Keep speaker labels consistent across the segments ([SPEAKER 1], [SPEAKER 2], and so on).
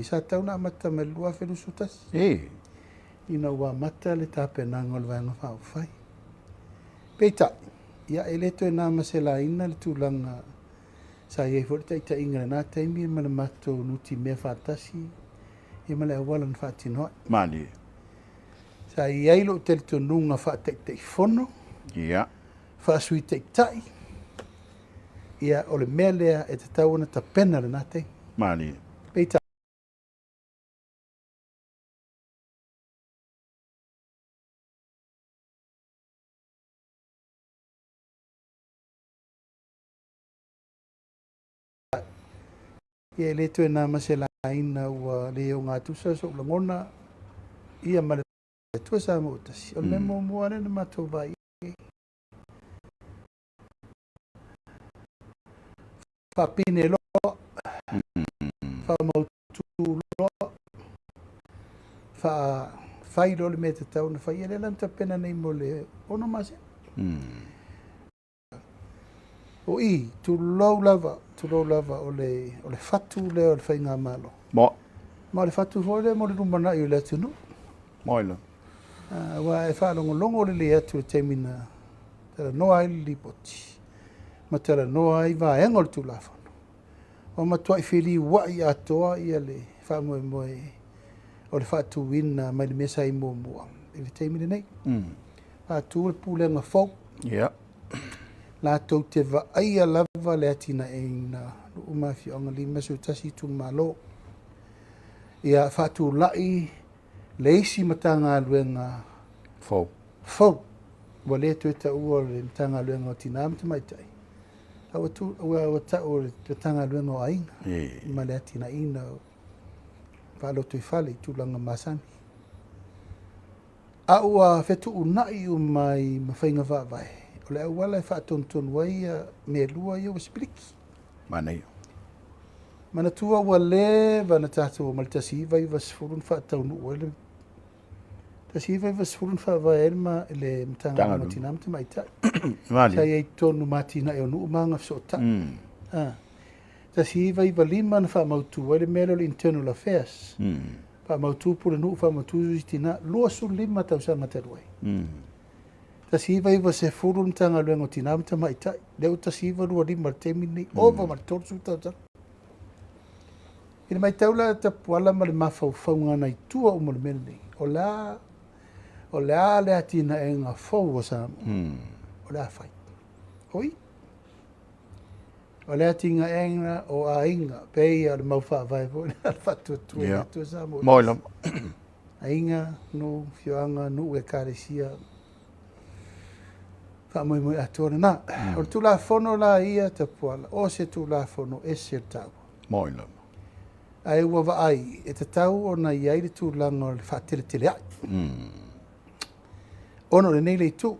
[SPEAKER 1] Sa tatau ona amata mai le 2021.
[SPEAKER 2] E.
[SPEAKER 1] Ina ua amata le tapenaga o le Vaega Faaupufai. Peitai, ia e le toe na ma se laina le tulaga sa i ai foi le taitaiga i lena taimi ma le matou nutimea faatasi ia ma le auala na faatino ai.
[SPEAKER 2] Malie.
[SPEAKER 1] Sa i ai lou talitonuga faa-Taitaifono,
[SPEAKER 2] Ia.
[SPEAKER 1] faa-Sui Taitai, ia o le mea lea e tatau ona tapena lena taimi.
[SPEAKER 2] Malie.
[SPEAKER 1] Peitai, ia e le toe na ma se laina ua le ogatusa sou lagona ia ma le Atua Samoa ua tasi. O le mea muamua lea na matou vaai i ai, faapine loa, faamautu loa, faafai loa le mea e tatau ona fai. Ia lea la na tapena nei mo le 6 masina. O i, tulou lava, tulou lava, o le, o le fatu lea o le faigamalo.
[SPEAKER 2] Mo.
[SPEAKER 1] Ma o le fatu foi lea mo le lumanai o le atunuu.
[SPEAKER 2] Moi lava.
[SPEAKER 1] Aua e faalogologo lelei atu i le taimi na talanoa ai le Lipoti ma talanoa ai vaega o le Tulafono, ua matuai feliuai atoa ia le faamoemoe o le faatuina mai le mea sa i muamua i le taimi lenei. Faatu le Pulega fou.
[SPEAKER 2] Ia.
[SPEAKER 1] Latou te vaaia lava le atinaeina nuu ma afioaga 51 itumalo. Ia faatulai le isi Matagaluega
[SPEAKER 2] fou.
[SPEAKER 1] Fou. Ua le toe taua o le Matagaluega o Tina ma Tamaitai, a ua, tu, ua, ua tau o le Matagaluega o Aiga ma le atinaeina o faalotoifale i tulaga masani. A ua fetuunai uma ai ma faiga faavae, o le auala e faatonutonu ai ia mea e lua ia ua sipiliki.
[SPEAKER 2] Manaia.
[SPEAKER 1] Manatua ua leva ona tatou omai i le 1990 na faataunuu ai le 1990 na faavae ai le Matagaluega o Tina ma Tamaitai. Sa i ai totonu ma atinae o nuu ma agafesootai. 1995 na faamautu ai le mea lea o le Internal Affairs. Faamautu Pulenuu, faamautu Sui Tina, 25 tausaga talu ai. 1990 le Matagaluega o Tina ma Tamaitai, lea ua 1925 i le taimi lenei, ova ma le 30 tausaga. I le matau la a Tapuala ma le mafaufauga nai tua uma o le mea lenei, o le a, o le a le atinaega fou a Samoa, o le a fai? O i. O le atinaega o aiga, pei o le mau faavae foi lea a le Faatuatua i le Atua Samoa.
[SPEAKER 2] Moi lava.
[SPEAKER 1] Aiga, nuu, afioaga, nuu, ekalesia, faamoemoe atoa lena. O le Tulafono la ia Tapuala, o se Tulafono ese le taua.
[SPEAKER 2] Moi lava.
[SPEAKER 1] Ae ua vaai, e tatau ona i ai le tulaga o le faateleteleai. Ona o lenei le itu.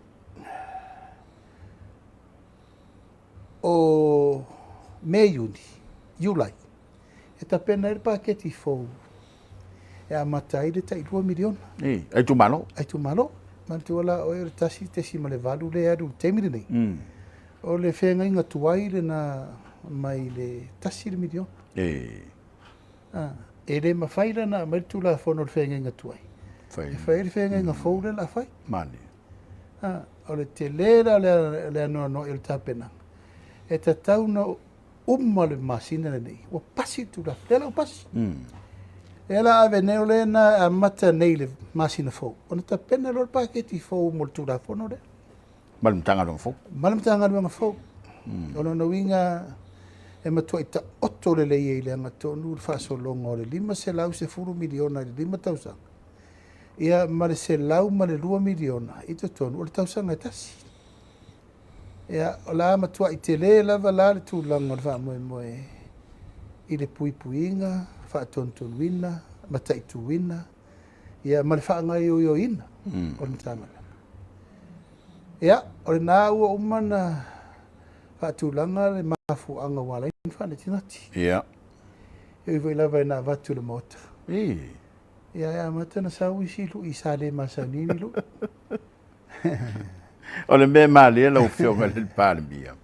[SPEAKER 1] O Me, Iuni, Iulai, e tapena ai le paketi fou e amata ai le tai $2 miliona.
[SPEAKER 2] E, a itumalo.
[SPEAKER 1] A itumalo. Manatua la oe o le 1.8 lea e alu i le taimi lenei. O le feagaiga tuai lena mai le $1 miliona.
[SPEAKER 2] E.
[SPEAKER 1] E le mafai la ona aumai le Tulafono o le feagaiga tuai.
[SPEAKER 2] Fai.
[SPEAKER 1] E fai ai le feagaiga fou lea o le a fai.
[SPEAKER 2] Malie.
[SPEAKER 1] O le tele la o le anoanoai o le tapenaga, e tatau ona uma le masina lenei, ua pasi le Tulafono. Lea la ua pasi. Lea la ave nei, o lea na amata nei i le masina fou, ona tapena loa le paketi fou mo le Tulafono lea.
[SPEAKER 2] Ma le Matagaluega fou.
[SPEAKER 1] Ma le Matagaluega fou. O lona uiga, e matuai taoto lelei ai i le agatonu le faasologa o le $510 miliona i le 5 tausaga, ia ma le $102 miliona i totonu o le tausaga e tasi. Ia, o le a matuai tele lava la le tulaga o le faamoemoe i le puipuiga, faatonutonuina, mataituina, ia ma le faagaoioiina o le Matagaluega. Ia, o lena ua uma ona faatulaga le mafuaaga ua ala ai ona faanatinati.
[SPEAKER 2] Ia.
[SPEAKER 1] E ui foi lava ina avatu i le Maota.
[SPEAKER 2] Ii.
[SPEAKER 1] Ia, e amata ona sau isi lui sa le masani ni lui.
[SPEAKER 2] O le mea e malie lau Afioga i le Palemia,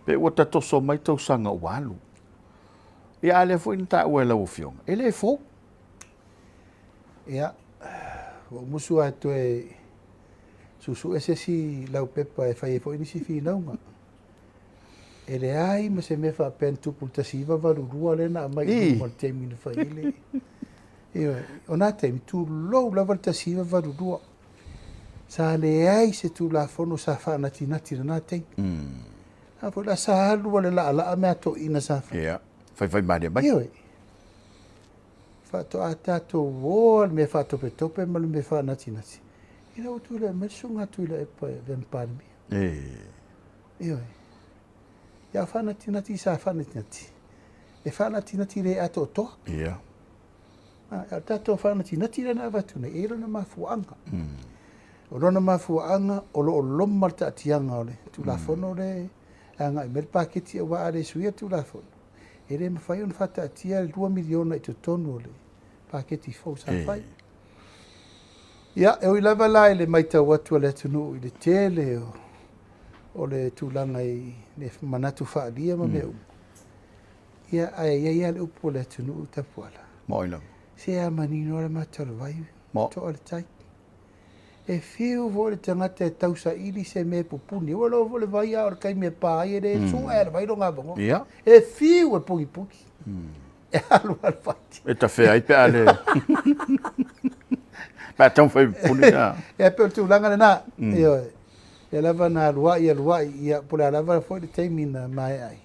[SPEAKER 2] pe ua tatoso mai tausaga ua alu. Ia, a lea foi na taua e lau Afioga, e le fou.
[SPEAKER 1] Ia, ua ou musu lava e toe suesue se isi laupepa e fai ai foi nisi finauga. E leai ma se mea faapea na tupu i le 1982 lea na aumai i luma i le taimi na fai ai le... Ioe, o na taimi, tulou lava le 1982, sa leai se Tulafono sa faanatinati i lena taimi. A foi la sa alu a le laalaa mea a toeaiina sa fai.
[SPEAKER 2] Ia, faifai malie mai.
[SPEAKER 1] Ioe. Faatoa tatou o lava i le mea faatopetope ma le mea faanatinati, ina ua tulai mai le Susuga a Tuilaepa e avea ma Palemia. Ioe. Ia, o faanatinati sa faanatinati, e faanatinati le atoatoa.
[SPEAKER 2] Ia.
[SPEAKER 1] A o le tatou faanatinati lea na avatu nei, e i ai lona mafuaaga. O lona mafuaaga, o lo o loma le taatiaga o le Tulafono lea e agai mai le paketi, aua a le suia le Tulafono, e le mafai ona faataatia le $2 miliona i totonu o le paketi fou sa fai. Ia, e ui lava la i le matau atu a le atunuu i le tele o le tulaga i le manatu faaalia ma mea uma, ia, ae i ai lava le upu a le atunuu Tapuala.
[SPEAKER 2] Moi lava.
[SPEAKER 1] Se a manino lava le mata o le vai, toa le tai. E fiu foi le tagata e tausaili se mea e pupuni. Ua iloa foi le vai a o le taimi e pa ai e le sue e le vai lona avanoa.
[SPEAKER 2] Ia.
[SPEAKER 1] E fiu e pugipuni. E alu alu vai.
[SPEAKER 2] E tafea ai pe a le pe a taumafai e pupuni.
[SPEAKER 1] Ia, e pei o le tulaga lena. Ioe. Lea lava na aluai aluai, ia po o le a lava foi le taimi na maea ai.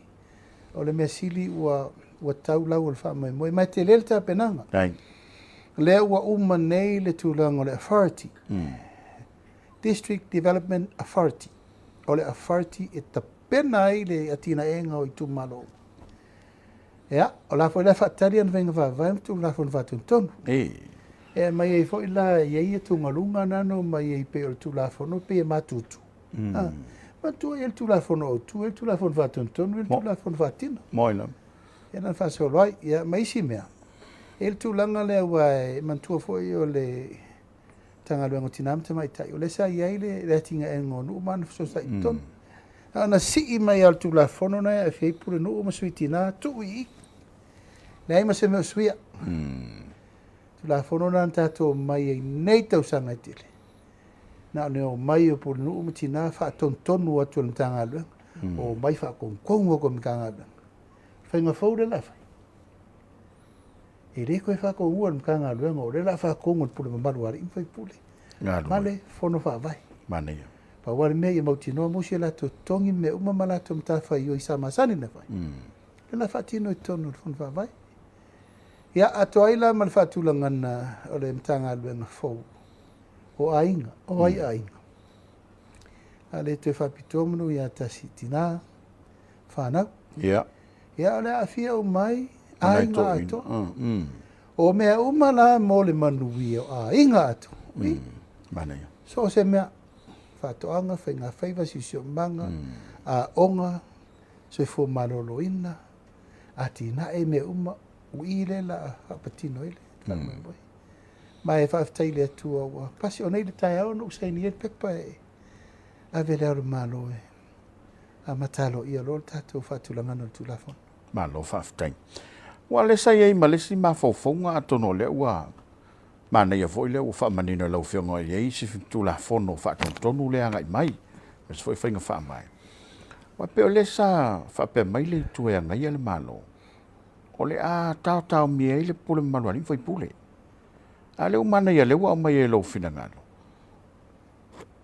[SPEAKER 1] O le mea sili ua ua tau lau o le faamoemoe, ma e tele le tapenaga.
[SPEAKER 2] Right.
[SPEAKER 1] Lea ua uma nei le tulaga o le authority. District Development Authority. O le authority e tapena ai le atinaega o itumalo. Ia, o la foi la e faatali ana faiga faavae ma Tulafono Faatonutonu. E aumai ai foi la, e i ai atugaluga na na omai ai pei o le Tulafono pei e matutu. Ah, manatua e i ai le Tulafono Autu, e i ai le Tulafono Faatonutonu, e i ai le Tulafono Faatino.
[SPEAKER 2] Moi lava.
[SPEAKER 1] Ia na faasolo ai, ia ma isi mea. E i ai le tulaga lea aua e manatua foi o le Matagaluega o Tina ma Tamaitai, o lea sa i ai le atinaega o nuu ma ana fesoasoani i totonu. Na ona sii mai lava o le Tulafono lena e aafia ai Pulenuu ma Sui Tina, tuu i i. Leai ma se mea o suia. Tulafono lena na tatou omai ai nei tausaga e tele. Na o le omai o Pulenuu ma Tina faatonutonu atu e le Matagaluega, omai faatonutonu atu e le Matagaluega. Faiga fou lea o le a fai. E le toe faatonuina e le Matagaluega, o lea o le a faatonu e le Pule mamalu a alii ma faipule ma le Fono Faavae.
[SPEAKER 2] Manaia.
[SPEAKER 1] Pau lava le mea ia mautinoa maua si a latou totogi ma mea uma ma latou matafaioi sa masani ona fai. O lea o le a faatino i totonu o le Fono Faavae. Ia, atoa ai la ma le faatulagaga o le Matagaluega fou o aiga, o ai aiga. A le toe faapitoa manu ia tasi tina, fanau.
[SPEAKER 2] Ia.
[SPEAKER 1] Ia, o le a aafia uma ai aiga atoa. O mea uma la mo le manuia o aiga atoa.
[SPEAKER 2] Manaia.
[SPEAKER 1] So o se mea, faatoaga, faigafaiva, siosiomaga, aoga, soifua maloloina, atinae, mea uma, o i lea o le a faapatino ai le faamoemoe. Ma e faafetai i le Atua ua pasi, o nei le taeao na ou saini ai le pepa e ave i Le Ao o le Malo e amata aloaia loa le tatou faatulagaga o le Tulafono.
[SPEAKER 2] Malo faafetai. Aua o lea sa i ai ma le isi mafaufauga atonu o lea ua manaia foi lea ua faamanino e lau Afioga e i ai isi Tulafono faatonutonu lea e agai mai, aemaise foi faiga faavae. Aua e pei o lea sa faapea mai le Itu e agaia le Malo, o le a taotaomia ai le pule mamalu a alii ma faipule. A o lea ua manaia lea ua aumai e lou finagalo,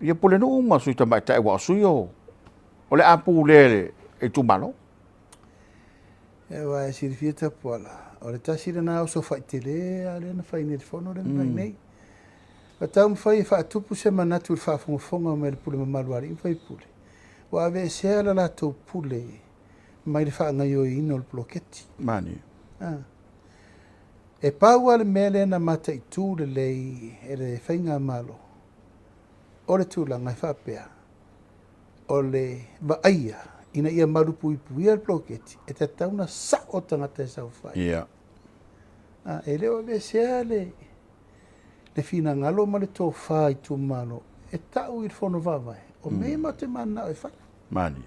[SPEAKER 2] ia pulenuu ma sui tamaitai aua o sui o o le a pulea e le itumalo.
[SPEAKER 1] Aua e silafia Tapuala, o le tasi lena oso faitele lava lea na fai nei i le fono lea na fai nei. Ua taumafai e faatupu se manatu i le faafogafoga mai a le pule mamalu a alii ma faipule, ua aveesea le latou pule mai le faagaoioiina o le poloketi.
[SPEAKER 2] Mani.
[SPEAKER 1] Ah. E pau lava le mea lea na mataitu lelei e le Faigamalo, o le tulaga e faapea, o le vaaia ina ia malupuipuia le poloketi, e tatau ona sao tagata e saofai.
[SPEAKER 2] Yeah.
[SPEAKER 1] Ah, e le o aveesea le, le finagalo ma le tofa i itumalo e tau i le fono faavae, o mea ia matou te mananao e fai.
[SPEAKER 2] Mani.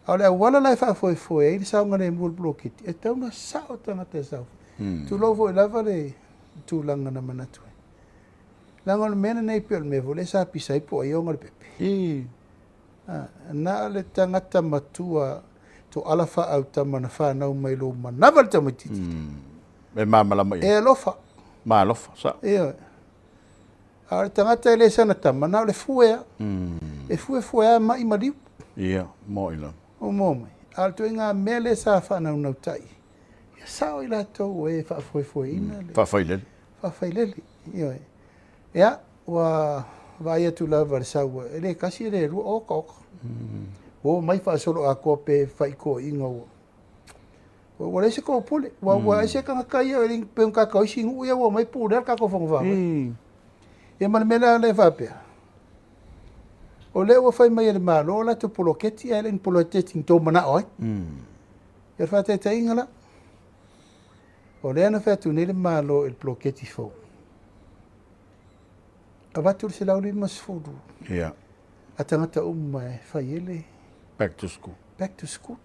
[SPEAKER 1] A o le auala la e faafoefoe ai le saogalemu o le poloketi, e tatau ona sao tagata e saofai. Tulou foi lava le tulaga na manatu ai. Leaga o le mea lenei pei o le mea foi lea sa pisa ai po o ai e ona le pepe. Na o le tagata matua toala faaautama na fanau mai lou manava le tamaitiiti.
[SPEAKER 2] E malamalama i ai.
[SPEAKER 1] E alofa.
[SPEAKER 2] Ma alofa, sao.
[SPEAKER 1] Ioe. A o le tagata e le sana tama, na o le fue lava. E fuefue lava mai maliu.
[SPEAKER 2] Ia, mo'i lava.
[SPEAKER 1] Ua maua mai. A o le ituaiga mea lea sa faanaunautai, ia sao i latou o e faafoefoeina le...
[SPEAKER 2] Faafailele.
[SPEAKER 1] Faafailele, ioe. Ia, ua vaai atu lava i le sau, e le tasi e le lua, oka oka. Ua oo mai faasoloatoa pe fai toeaiina ua ua leai se topule, ua ua ese tagata ia e pei ona tatou isi nuu ia ua omai pulea le tatou fono faavae. Ia ma le mea la lea e faapea, o lea ua fai mai e le Malo latou poloketi ae le o ni poloketi na outou manao ai. Ia o le faataitaiga la, o lea na fai atu nei le Malo i le poloketi fou, avatu le 150 a tagata uma e fai ai le
[SPEAKER 2] Back to school.
[SPEAKER 1] Back to school.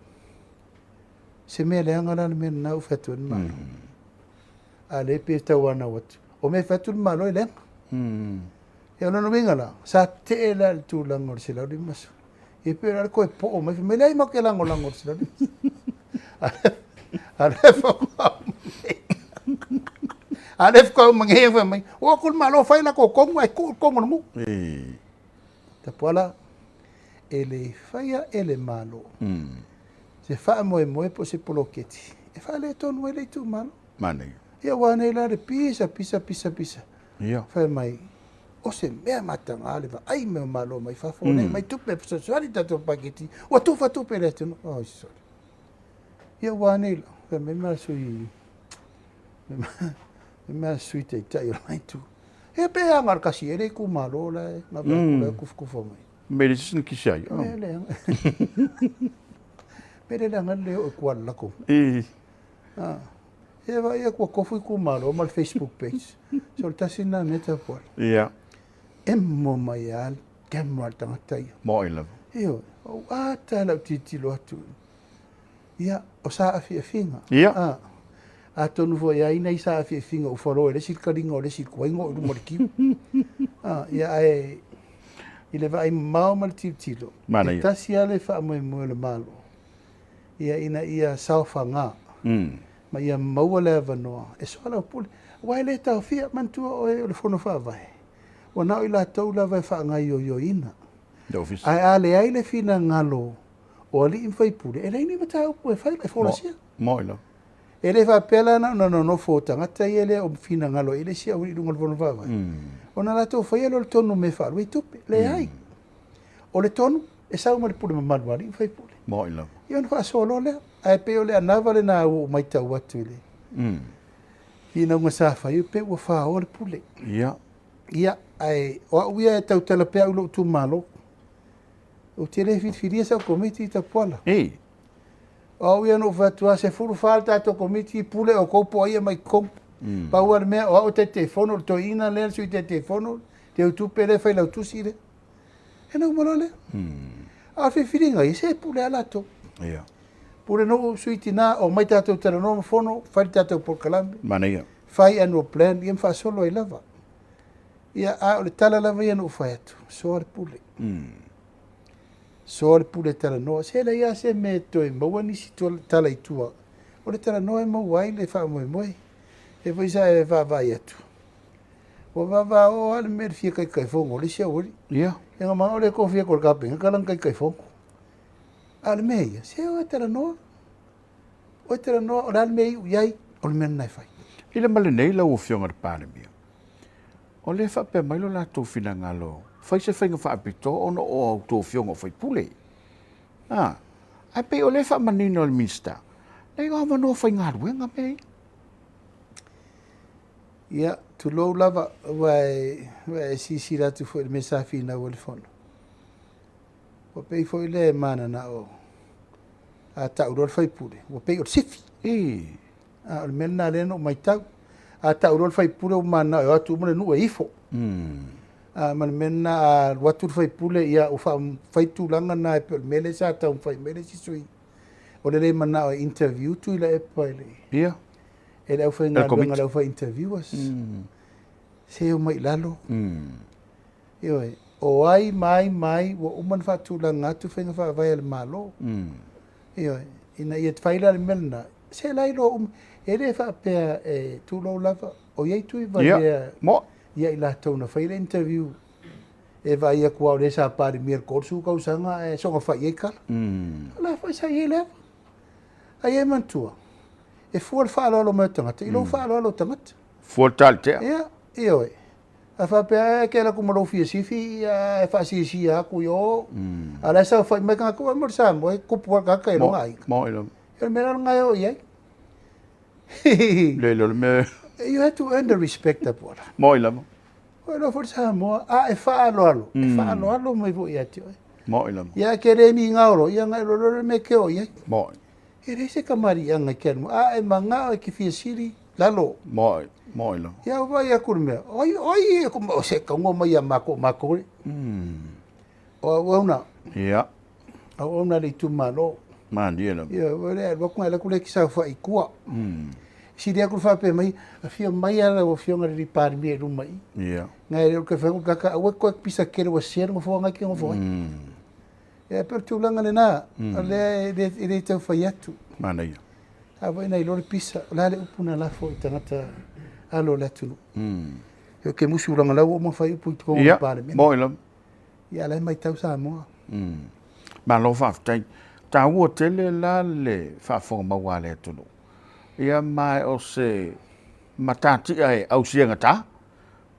[SPEAKER 1] Se mea leaga la le mea lena ua fai atu ai le Malo. A lea pei e tauanau atu, o mea e fai atu le Malo e leaga. Ia o lona uiga la, sa tetee la i le tulaga o le 150. Ia pei o le a le toe poo mai, fai mai, leai matou te lagolago i le 150. A lea faatoa a lea faatoa uma nei fai mai, o atu le Malo fai latou tonu ae tuu i totonu o le nuu. Tapuala, e le faia e le Malo se faamoemoe po o se poloketi e faaletonu ai le itumalo.
[SPEAKER 2] Manaia.
[SPEAKER 1] Ia aua nei la le pisa pisa pisa pisa.
[SPEAKER 2] Ia.
[SPEAKER 1] Fai mai, o se mea mataga le vaai mai o Malo mai fafo, mm. mai tupe e fesoasoani tatou paketi, ua tufa tupe le atunuu. Oi sole. Ia aua nei la, fai mai ma sui ma sui taitai o le itu. Ia pe aga le kasi e le itumalo la e ma mm. kufukufa mai.
[SPEAKER 2] Me le sisi kisi ai.
[SPEAKER 1] Me le. Pe le leaga le o kuala lako.
[SPEAKER 2] I.
[SPEAKER 1] Ah. Ia vaai atu ua tofu itumalo ma le Facebook page. So o le tasi lena mea tapuai.
[SPEAKER 2] Ia.
[SPEAKER 1] Emo mai lava le camera a le tagata ia.
[SPEAKER 2] Mo'i lava.
[SPEAKER 1] Ioe. Ou ata i lau tilotilo atu. Ia, o saafiafiga.
[SPEAKER 2] Ia.
[SPEAKER 1] Ah. Atonu foi e ai nai saafiafiga ua follow e le isi le taliga o le isi tuaiga o i luma o le kiu. Ah, ia ae i le vaai mamao ma le tilotilo,
[SPEAKER 2] Manaia.
[SPEAKER 1] e tasi lava le faamoemoe o le Malo. Ia ina ia saofaga ma ia maua le avanoa e soalaupule. Aua e le taofia, manatua oe o le Fono Faavae, ua na o i latou lava e faagaioioina. Ae a leai le finagalo o alii ma faipule, e leai ni mataupu e fai, e folasia.
[SPEAKER 2] Moi lava.
[SPEAKER 1] E le faapea la na ona nonofo o tagata ia lea o finagalo i le isi au i luga o le Fono Faavae, ona latou faia lea o le tonu o mea e faaalu ai tupe. Leai. O le tonu, e sau mai le pule mamalu a alii ma faipule.
[SPEAKER 2] Moi lava.
[SPEAKER 1] Ia ona faasoa loa lea. Ae pei o le anava lena ua ou matau atu i le finauga sa fai, pei ua faoa le pule.
[SPEAKER 2] Ia.
[SPEAKER 1] Ia, ae o au ia e tautala pea au i lou itumalo. Ou te le filifilia sau komiti i Tapuala.
[SPEAKER 2] Ei.
[SPEAKER 1] O au ia na ou fai atu lava, 14 le tatou komiti, pule outou po o ai e aumai i totonu. Pau lava le mea, o au e Taitaifono, o le toeaina lea, le sui Taitaifono, le Teutupe lea, Failautusi lea. Ia ona uma loa lea. A o le filifiliga ia, se pule lava latou.
[SPEAKER 2] Ia.
[SPEAKER 1] Pule nuu, sui tina, omai tatou talanoa ma fono, fai le tatou polokalame.
[SPEAKER 2] Manaia.
[SPEAKER 1] Fai annual plan, ia ma faasolo ai lava. Ia, a o le tala lava ia na ou fai atu, soa le pule. Soa le pule talanoa. Se leai lava se mea e toe maua nisi tala i tua. O le talanoa e maua ai le faamoemoe. E foi sa e vaavaai atu. Ua vavao lava le mea le fia taitaifono o le isi aualii.
[SPEAKER 2] Ia.
[SPEAKER 1] Ia na manao le tofia atu o le Kapeneta lana taitaifono. A o le mea ia, se o e talanoa. O e talanoa, o le a le mea e iu i ai, o le mea lena e fai.
[SPEAKER 2] I le ma lenei lau Afioga i le Palemia, o lea e faapea mai lo latou finagalo, fai se faiga faapitoa ona o a outou afioga o faipule. A, ae pei o lea e faamanino e le Minisita, leai o avanoa faigaluega mea ia.
[SPEAKER 1] Ia, tulou lava, ua e, ua e silasila atu foi i le mea sa finau ai le Fono. Ua pei foi lea e mananao, a tau loa le faipule, ua pei o le sifi.
[SPEAKER 2] I.
[SPEAKER 1] A o le mea lena lea na ou matau. A tau loa le faipule ua mananao e o atu uma le nuu e ifo. A ma le mea lena, a alu atu le faipule, ia ua fai tulaga na e pei o le mea lea sa taumafai mai le isi sui o le le manao e interview Tuilaepa i le
[SPEAKER 2] Ia.
[SPEAKER 1] E le aufaigaluega, le aufai interviewers. Se omai i lalo. Ioe, o ai ma ai ma ai ua uma ona faatulaga atu faiga faavae a le Malo. Ioe, ina ia fai la le mea lena, se la iloa uma. E le faapea e tulou lava, o i ai tui valea ia i latou na fai le interview e vaai atu lava o lea sa Palemia i le 30 tausaga ae soona fai ai tala. O la foi sa i ai le ava. Ae ia manatua, e fua le faaaloalo mai o tagata i lou faaaloalo o tagata.
[SPEAKER 2] Fua le talitea.
[SPEAKER 1] Ia, ioe. A faapea e te alu atu ma lou fia sifi ae faasiasia atu i o, a o la e saofai mai tagata, ua mo le Samoa, e tupu lava le tagata i lona aiga.
[SPEAKER 2] Mo i lona.
[SPEAKER 1] O le mea la lena e oo i ai.
[SPEAKER 2] Le le o le mea.
[SPEAKER 1] You have to earn the respect, Tapuala.
[SPEAKER 2] Mo i lava.
[SPEAKER 1] Ua iloa foi le Samoa, a e faaaloalo, e faaaloalo mai foi ia te oe.
[SPEAKER 2] Mo i lava.
[SPEAKER 1] Ia, e te le migao loa, ia ona e iloa loa lea o le mea e te oo i ai.
[SPEAKER 2] Mo i.
[SPEAKER 1] E leai se kamaliiaga i ke alu, a e manao e te fia sili, lalo.
[SPEAKER 2] Mo i, mo i lava.
[SPEAKER 1] Ia, ua vaai atu i le mea, oi, oi, o se tauga mai ia matou, matou le. O auauna.
[SPEAKER 2] Ia.
[SPEAKER 1] Auauna a le itumalo.
[SPEAKER 2] Malie lava.
[SPEAKER 1] Ia, ua le alu atu, alu atu le saofai i tua. Sili atu le faapea mai, afio mai lava lau Afioga i le Palemia i luma i i.
[SPEAKER 2] Ia.
[SPEAKER 1] Ngai le ke whangu kaka, aua koe pisa kere ua sia le ngofoa ngai ke ngofoa. Ia, pe o le tulaga lena, o lea e le tau fai atu.
[SPEAKER 2] Manaia.
[SPEAKER 1] A foi na iloa le pisa, o le a le upu na lafo i tagata alo o le atunuu. Ia, ke musu langa lau o mawhai upu i totonu o le Palemene.
[SPEAKER 2] Ia, mo i lava.
[SPEAKER 1] Ia, la e matau Samoa.
[SPEAKER 2] Malo faafetai. Taua tele la le faafofoga maua a le atunuu. Ia ma o se matatia e ausiagata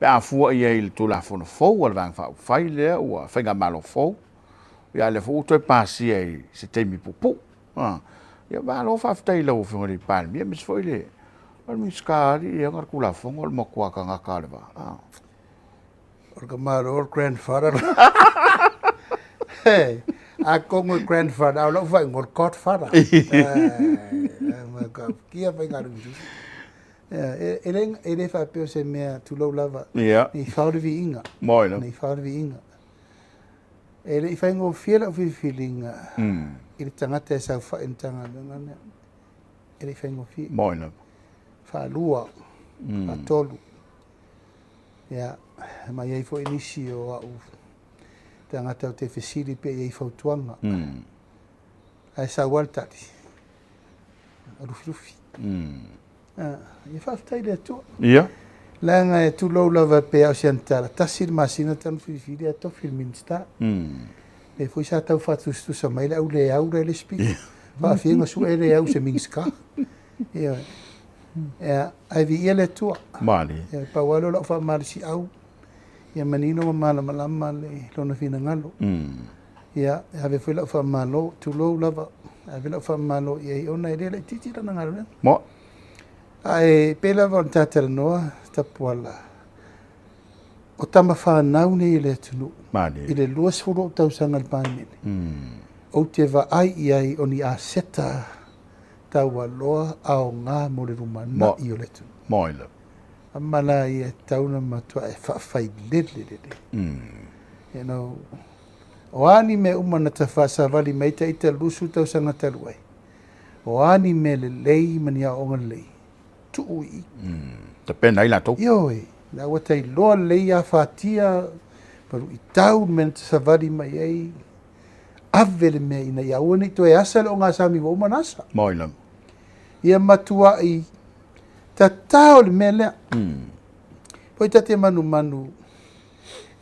[SPEAKER 2] pe a fua i ai i le Tulafono fou a le Vaega Faaupufai lea ua faigamalo fou, ia a lea foi ua toe pasia i se taimi puupuu. Ia malo faafetai i lau Afioga i le Palemia aemaise foi le Minisita alii e ana le Tulafono o le matua tagata o le va.
[SPEAKER 1] O le tamaloa o le grandfather. Atonu e grandfather, a o lau faaigoa o le godfather. Kia faigaluega. E le, e le faapea o se mea tulou lava.
[SPEAKER 2] Ia.
[SPEAKER 1] Nei fao le viiga.
[SPEAKER 2] Moi lava.
[SPEAKER 1] Nei fao le viiga. E le i faigofie lau filifiliga i le tagata e saofai i le Matagaluega lea. E le i faigofie.
[SPEAKER 2] Moi lava.
[SPEAKER 1] Faalua, faatolu. Ia, ma i ai foi nisi o au tagata ou te fesili pe i ai fautuaga. Ae sau lava le tali, Lufilufi. Ia faafetai i le Atua.
[SPEAKER 2] Ia.
[SPEAKER 1] Leaga e tulou lava pe a o se anatala, tasi le masina talu filifili ae tofi le Minisita. Lea foi sa tau faatusatusa mai le au le au la i le isi pito. Faafia na sue le au se Minisita. Ioe. Ia, ae viia le Atua.
[SPEAKER 2] Malie.
[SPEAKER 1] Ia, pau lava lea o lau faamalosiau, ia manino ma malamalama le lona finagalo. Ia, e ave foi lau faamalo, tulou lava, e ave lau faamalo i ai ona e le laitiiti lana galuega.
[SPEAKER 2] Mo.
[SPEAKER 1] Ae pei lava ona ta talanoa, Tapuala, o tama fanau nei i le atunuu.
[SPEAKER 2] Malie.
[SPEAKER 1] I le 20 ou tausaga i le Palemene, ou te vaai i ai o ni aseta taualoa aoga mo le lumanai o le atunuu.
[SPEAKER 2] Moi lava.
[SPEAKER 1] A ma la ia e tatau ona matuai faafailele lelei. You know, o a ni mea uma na ta faasavali mai ta ita 20 tausaga talu ai, o a ni mea lelei ma ni aoaoga lelei, tuu i i.
[SPEAKER 2] Tapena ai latou.
[SPEAKER 1] Ioe, la ua ta iloa lelei afatia ma luitau le mea na ta savali mai ai, ave le mea ina ia aua ne i toe asa le ogasami ua uma ona asa.
[SPEAKER 2] Moi lava.
[SPEAKER 1] Ia matuai tatao le mea lea. Poi ta te manumanu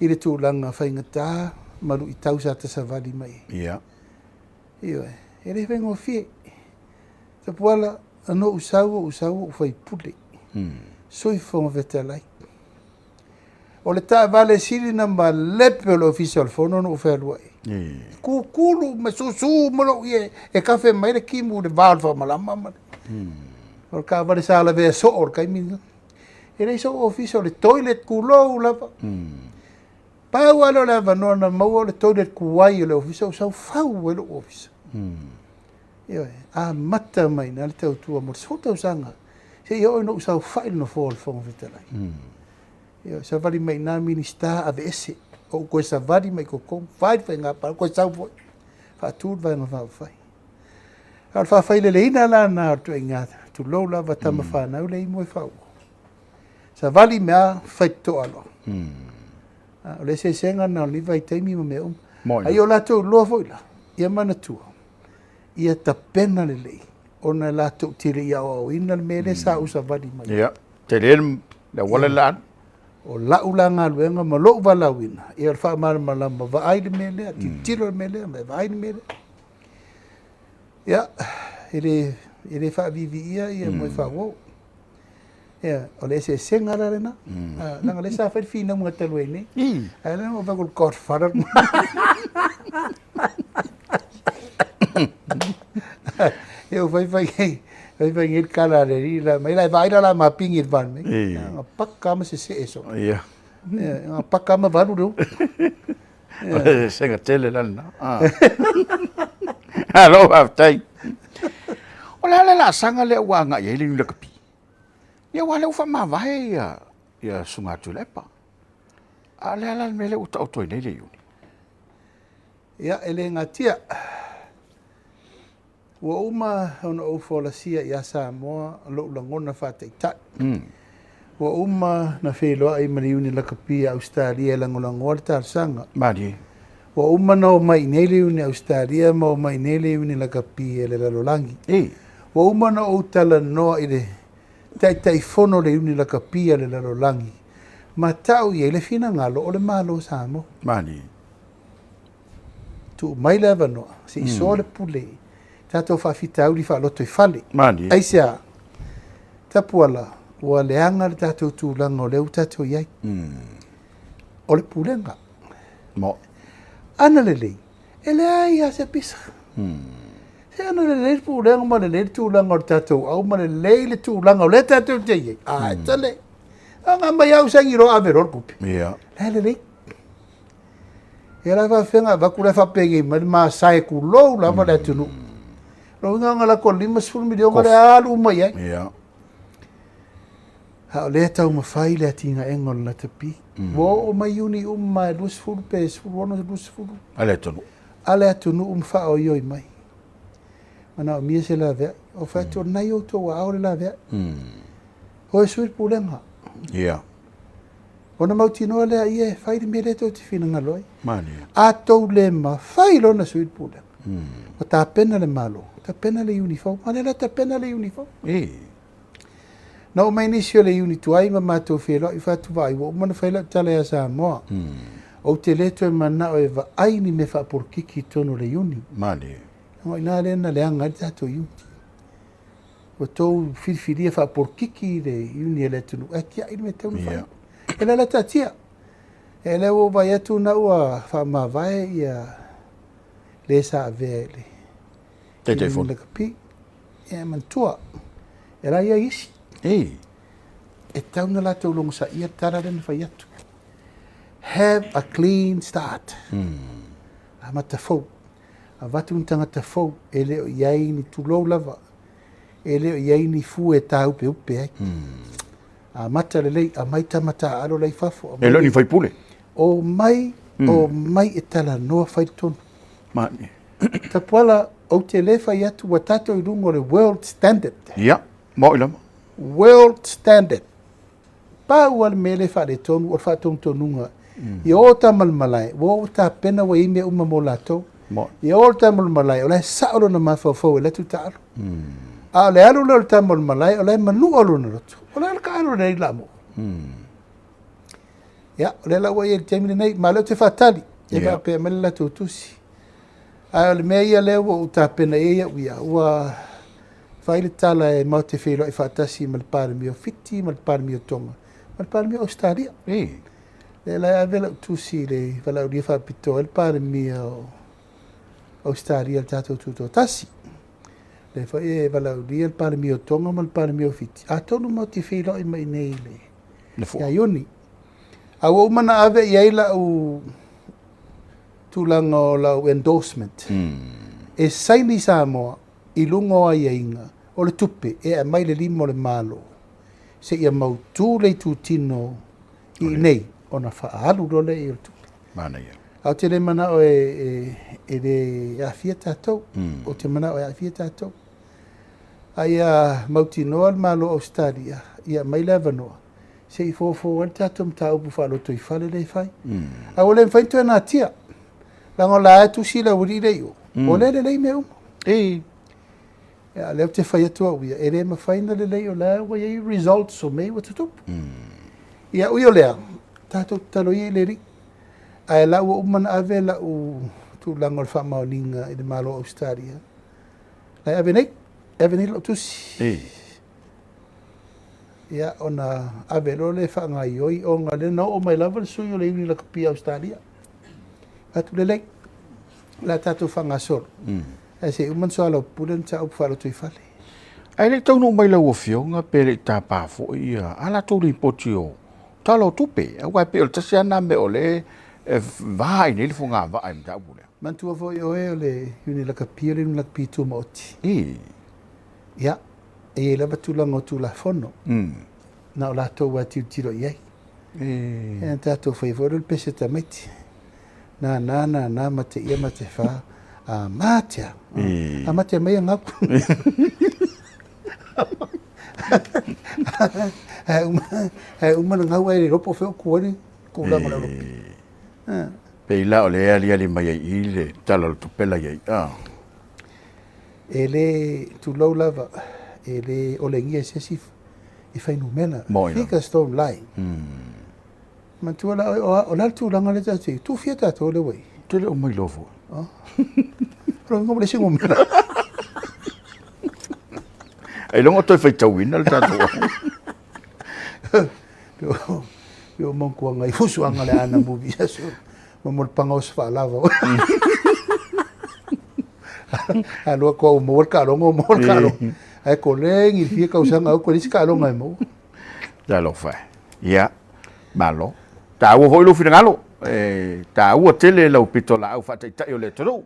[SPEAKER 1] i le tulaga faigata ma luitau sa ta savali mai ai.
[SPEAKER 2] Ia.
[SPEAKER 1] Ioe, e le faigofie. Tapuala, na ou sau, ou sau, ou faipule. Sui Fofoga Fetalai. O le taavale sili na malepe o le Ofisa o le Fono na ou fealuai ai. Kukulu ma susu ma lou ie e kafe mai le kimu i le va o le faamalama ma le. O le taavale sa lavea soo i le taimi lena. E leai sou ofisa, o le toilet kulou lava. Pau lava lea o le avanoa na maua o le toilet kuai o le ofisa, ou sau fau ai lou ofisa. Ioe, amata mai i ina le tautua mo le 10 tausaga seia oo ina ou saofai i le nofoa o le Fofoga Fetalai. Ioe, savali mai i ina Minisita, aveese, ou toe savali mai i totonu, fai le faiga palota, toe sau foi, faatu le Vaega Faaupufai. A o le faafaileleina la lena o le ituaiga, tulou lava tama fanau lea e i Moefaauo, savali mea a, faitotoa loa. O le eseesega lena o lenei vaitaimi ma mea uma. A ia o latou iloa foi la, ia manatua, ia tapena lelei, ona latou te le i aoaoina le mea lea sa ou savali mai ai.
[SPEAKER 2] Ia, tele le auala le alu.
[SPEAKER 1] O lau la galuega ma lou valaauina, ia o le faamalamalama, vaai le mea lea, tilotilo le mea lea, ma e vaai le mea lea. Ia, e le, e le faaviiviia ia Moefaauou. Ia, o le eseesega la lena. Leaga o lea sa fai le finauga talu ai nei. Ae lea na ou vaai atu o le Godfather. Ia ua fai fai nei, fai fai nei le tala a le alii la mai, la e vaai la la mapigi i le Palemene. Na paka lava ma sesee soo.
[SPEAKER 2] Ia.
[SPEAKER 1] Na paka lava ma valu le upu.
[SPEAKER 2] O le eseesega tele la lena. Malo faafetai. O le a le laasaga lea ua agai ai le Iuni Lakapi? Ia aua o lea ua faamavae ia ia Susuga Tuilaepa. A o le a la le mea lea ua taoto ai nei le Iuni?
[SPEAKER 1] Ia, e le natia. Ua uma ona ou folasia ia Samoa lou lagona faataitai. Ua uma na feiloai ma le Iuni Lakapi a Ausetalia e lagolagoa le talosaga.
[SPEAKER 2] Malie.
[SPEAKER 1] Ua uma ona omai i inei le Iuni a Ausetalia ma omai i inei le Iuni Lakapi a le lalolagi. Ua uma ona ou talanoa i le Taitaifono o le Iuni Lakapi a le lalolagi ma tau i ai le finagalo o le Malo o Samoa.
[SPEAKER 2] Malie.
[SPEAKER 1] Tuu mai le avanoa se i soa le pule tatou faafitauli faalotoifale.
[SPEAKER 2] Malie.
[SPEAKER 1] Aisea? Tapuala, ua leaga le tatou tulaga o lea ua tatou i ai. O le pulega.
[SPEAKER 2] Mo.
[SPEAKER 1] Ana lelei, e leai lava se pisa. Se ana lelei le pulega ma lelei le tulaga o le tatou au ma lelei le tulaga o lea tatou te i ai. A, e tale. A mai au saini loa ave loa le tupe.
[SPEAKER 2] Ia.
[SPEAKER 1] La e lelei. Ia la faafefea ona avatu la e faapenei mai le masae tulou lava le atunuu. Lona uiga na lako $50 miliona lea alu uma i ai.
[SPEAKER 2] Ia.
[SPEAKER 1] A o lea e taumafai le atinaega o le lakapi. Ua oo mai Iuni uma e 20 pe 16 20.
[SPEAKER 2] A le atunuu.
[SPEAKER 1] A le atunuu ma faaoioi mai. Manaomia se laveai. Ou fai atu, o lena e i outou aao le laveai. O e sui le pulega.
[SPEAKER 2] Ia.
[SPEAKER 1] Ona mautinoa lea ia e fai le mea lea tou te finagalo ai.
[SPEAKER 2] Malie.
[SPEAKER 1] A tou le mafai loa ona sui le pulega, ua tapena le Malo, tapena le iuni fou. A lea la tapena le iuni fou. Na oo mai nisi o le iuni tuai ma matou feiloai, fai atu, vaai, ua uma ona fai lau tala ia Samoa. Ou te le toe manao e vaai ni mea faapolokiki i totonu o le iuni.
[SPEAKER 2] Malie.
[SPEAKER 1] O i ina lea na leaga ai le tatou iuni. Ua tou filifilia faapolokiki le iuni a le atunuu, ae tiai le mea e tatau ona fai. E le la taatia. E lea ua ou vaai atu na ua faamavae ia le sa avea i le
[SPEAKER 2] Taitaifono.
[SPEAKER 1] Lakapi. Ia manatua, e la i ai isi.
[SPEAKER 2] Ei.
[SPEAKER 1] E tatau ona latou logosaia le tala lea na fai atu. Have a clean start. Amata fou. Avatu ni tagata fou e le o i ai ni tulou lava, e le o i ai ni fue e tāupeupe ai. Amata lelei, aumai tama taaalo la i fafo.
[SPEAKER 2] E le o ni faipule.
[SPEAKER 1] Omai, omai e talanoa fai le tonu.
[SPEAKER 2] Mani.
[SPEAKER 1] Tapuala, ou te le fai atu ua tatou i luga o le world standard.
[SPEAKER 2] Ia, maoi lava.
[SPEAKER 1] World standard. Pau lava le mea lea e faaletonu o le faatonutonuga. Ia o tama i le malae, ua oo tapena ua i ai mea uma mo latou. Ia o le tama i le malae, o la e sao lona mafaufau e alu atu taalo. A o le alu lea o le tama i le malae, o la e manua lona loto. O le a le taalo lea i Lamua? Ia, o lea la ua i ai i le taimi lenei, ma o lea ou te faatali, e faapea mai le latou tusi. Ae o le mea ia lea ua ou tapena i ai au ia, ua fai le tala e matou te feiloai faatasi ma le Palemia o Fiti ma le Palemia o Tonga ma le Palemia o Ausetalia. Lea la e ave lau tusi i le valaaulia faapitoa ai le Palemia o Ausetalia i le tatou tutoatasi. Lea foi e valaaulia le Palemia o Tonga ma le Palemia o Fiti, atonu matou te feiloai mai i inei i le ia Iuni. A ua uma ona ave i ai lau tulaga o lau endorsement e saini Samoa i luga o aiaiga o le tupe e aumai le lima o le Malo seia mautu le itutino I inei, ona faaalu loa lea i o le tupe.
[SPEAKER 2] Manaia.
[SPEAKER 1] Ae ou te le manao e le aafia tatou. Ou te manao e aafia tatou. A ia mautinoa le Malo o Ausetalia, ia aumai le avanoa, se i fofo ai le tatou mataupu faalotoifale lea e fai. Ae ua le mafai ona toe natia, leaga o la e tusi le aualii lea i o, o lea e lelei mea uma. Ia, o lea ou te fai atu au ia, e le mafai ona lelei o la ua i ai results o mea ua tutupu. Ia, ui o lea, tatou tatalo ia i le Alii. Ae la ua uma ona ave lau tulaga o le faamaoniga i le Malo o Ausetalia. La e ave nei, e ave nei lau tusi. Ia, ona ave loa lea e faagaoioi, ona lea na oo mai lava le sui o le Iuni Lakapi i Ausetalia. Atu lelei, o le a tatou faagasolo. Ae se i uma ona soalaupule le mataupu faalotoifale.
[SPEAKER 2] Ae le i taunuu mai lau Afioga pe le i tapa foi ia a latou lipoti o Tala o Tupe, aua e pei o le tasi lava lena mea o lea e va ai nei le fogavaa i le mataupu lea.
[SPEAKER 1] Manatua foi oe o le Iuni Lakapi o le Iuni Lakapi Tumaoti. Ia, e i ai lava tulaga o Tulafono, na o latou lava e tilotilo i ai. Ia, na tatou faia foi lea o le pese tamaiti. Nana, nana, mate ia, mate fa, a matea. A matea mai a gau. Ae uma le gau ae le iloa po o fea o tu ai le tulaga o le aulopi.
[SPEAKER 2] Pei la o lea e aliali mai ai i le Tala o le Tupe la i ai.
[SPEAKER 1] E le tulou lava, e le olegia e se isi i fuainumera. Figures don't lie. Manatua la oe, o le a le tulaga lea tatou te i ai? Tuufia tatou lea ua i ai?
[SPEAKER 2] Ou te le o mailoa foi.
[SPEAKER 1] O lona uiga ua leai se numera.
[SPEAKER 2] Ailoga o toe faitauina le tatou
[SPEAKER 1] Pe o manatua i fusuaga le ana movie aso. Ma mo le pagaoso faalava. Alu atu au maua le taaloga, maua le taaloga. Ae kolegi le fia tausaga au toe leai se taaloga e maua.
[SPEAKER 2] Talofa e. Ia, malo. Taua foi lou finagalo. E taua tele lau pitolaau faataitai o le atunuu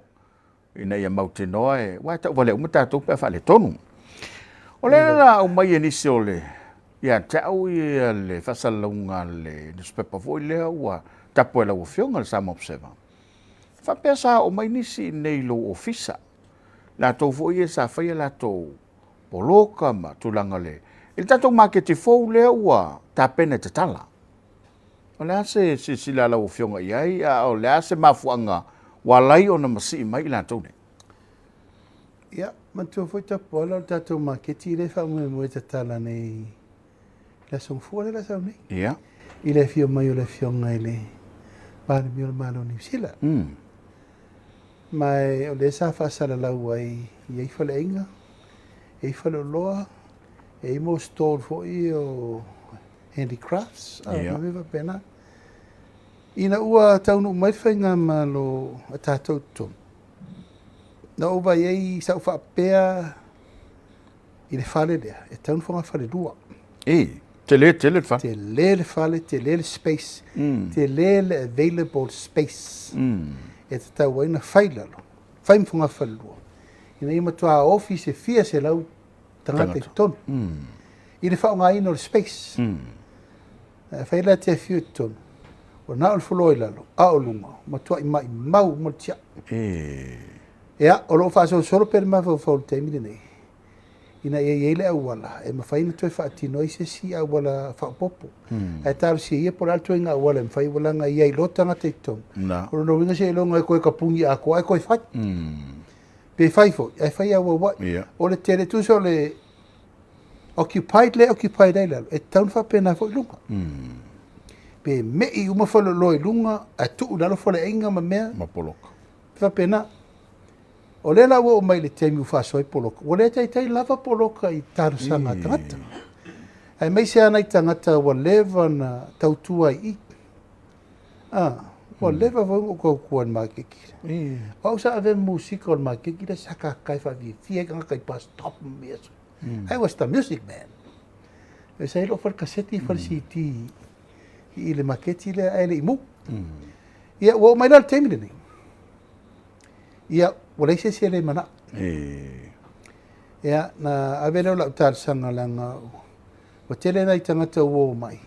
[SPEAKER 2] ina ia mautinoa e, aua e tauvalea uma tatou pe a faaletonu. O lea la aumai e nisi o le, ia te au ia le faasalalauga a le newspaper foi lea ua tapu e lau Afioga le Samoa Observer. Faapea sa oo mai nisi i inei i lou ofisa, latou foi ia sa faia latou poloka ma tulaga le i le tatou maketi fou lea ua tapena e tatala. O le a se silasila a lau Afioga i ai, a o le a se mafuaaga ua ala ai ona masii mai i latou nei?
[SPEAKER 1] Ia, manatua foi Tapuala o le tatou maketi lea e faamoemoe e tatala nei i le Aso Gafua lea o le a sau nei. I le afio mai o le Afioga i le Palemia o le Malo o Niu Sila. Ma o lea sa faasalalau ai, e i ai faleaiga, e i ai faleoloa, e i ai mo stall foi o handicrafts, ma mea faapena. Ina ua taunuu mai le faigamalo a tatou i totonu, na ou vaai ai sa ou faapea i le fale lea, e tatau ona fogafalelua.
[SPEAKER 2] E, tele tele le fale.
[SPEAKER 1] Tele le fale, tele le space, tele le available space. E tatau ai ona fai lalo, fai ma fogafalelua, ina ia matua ofi se fia selau tagata i totonu. I le faaaogaina o le space. Ae fai la te afio i totonu, ua na o le floor i lalo, a o luga, matuai maimau uma le tiai. Ia, o lo o faasolosolo pea le mafaufau i le taimi lenei, ina ia i ai le auala e mafai ona toe faatino ai se isi auala faaopoopo. Ae talosia ia po o le a le ituaiga auala e mafai, ua leaga e i ai loa tagata i totonu. O lona uiga seiloga e toe tapuni atoa ae toe fai. Pe fai foi, ae fai auauai. O le tele, tusa o le occupied lea e occupied ai lalo, e tatau ona faapena foi i luga. Pe me'i uma faleoloa i luga, ae tuu i lalo faleaiga ma mea.
[SPEAKER 2] Ma poloka.
[SPEAKER 1] E faapena. O lea la ua oo mai i le taimi ua faasoa ai poloka, ua le taitai lava poloka i talosaga a tagata. Aemaise lava nai tagata ua leva ona tautua ai i i. Ua leva foi ona ou tautua i le maketi. O au sa avea ma musika o le maketi lea sa tatae faafiafia ai tagata i bus stop ma mea. I was the music man. Sa i ai lou fale kaseti, fale CD i le maketi lea ae le i mu. Ia, ua oo mai la le taimi lenei. Ia, ua leai se isi e le manao. Ia, na ave lea o lau talosaga leaga ua tele nai tagata ua o mai.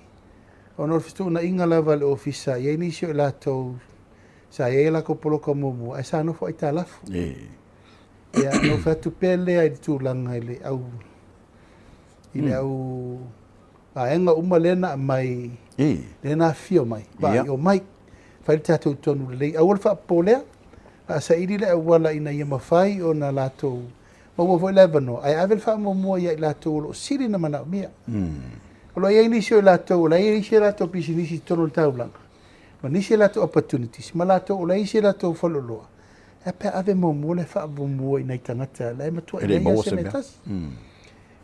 [SPEAKER 1] Ona o le fetuunaiga lava a le Ofisa, e i ai nisi o i latou sa i ai a latou poloka muamua ae sa nofo aitalafu. Ia, ona ou fai atu pea lea i le tulaga i le au i le au vaega uma lea na aumai, lea na afifio mai, vaai, omai, fai le tatou tonu lelei, aua le faapopolea, o le a saili le auala ina ia mafai ona latou maua foi le avanoa, ae ave le faamuamua ia i latou o lo o sili ona manaomia. O lo o i ai nisi o i latou o la e i ai isi a latou pisinisi i totonu o le taulaga, ma nisi a latou opportunities, ma latou o la e i ai isi a latou faleoloa, ae a pe a ave muamua le faamuamua i nai tagata la e matuai leai lava se mea e tasi.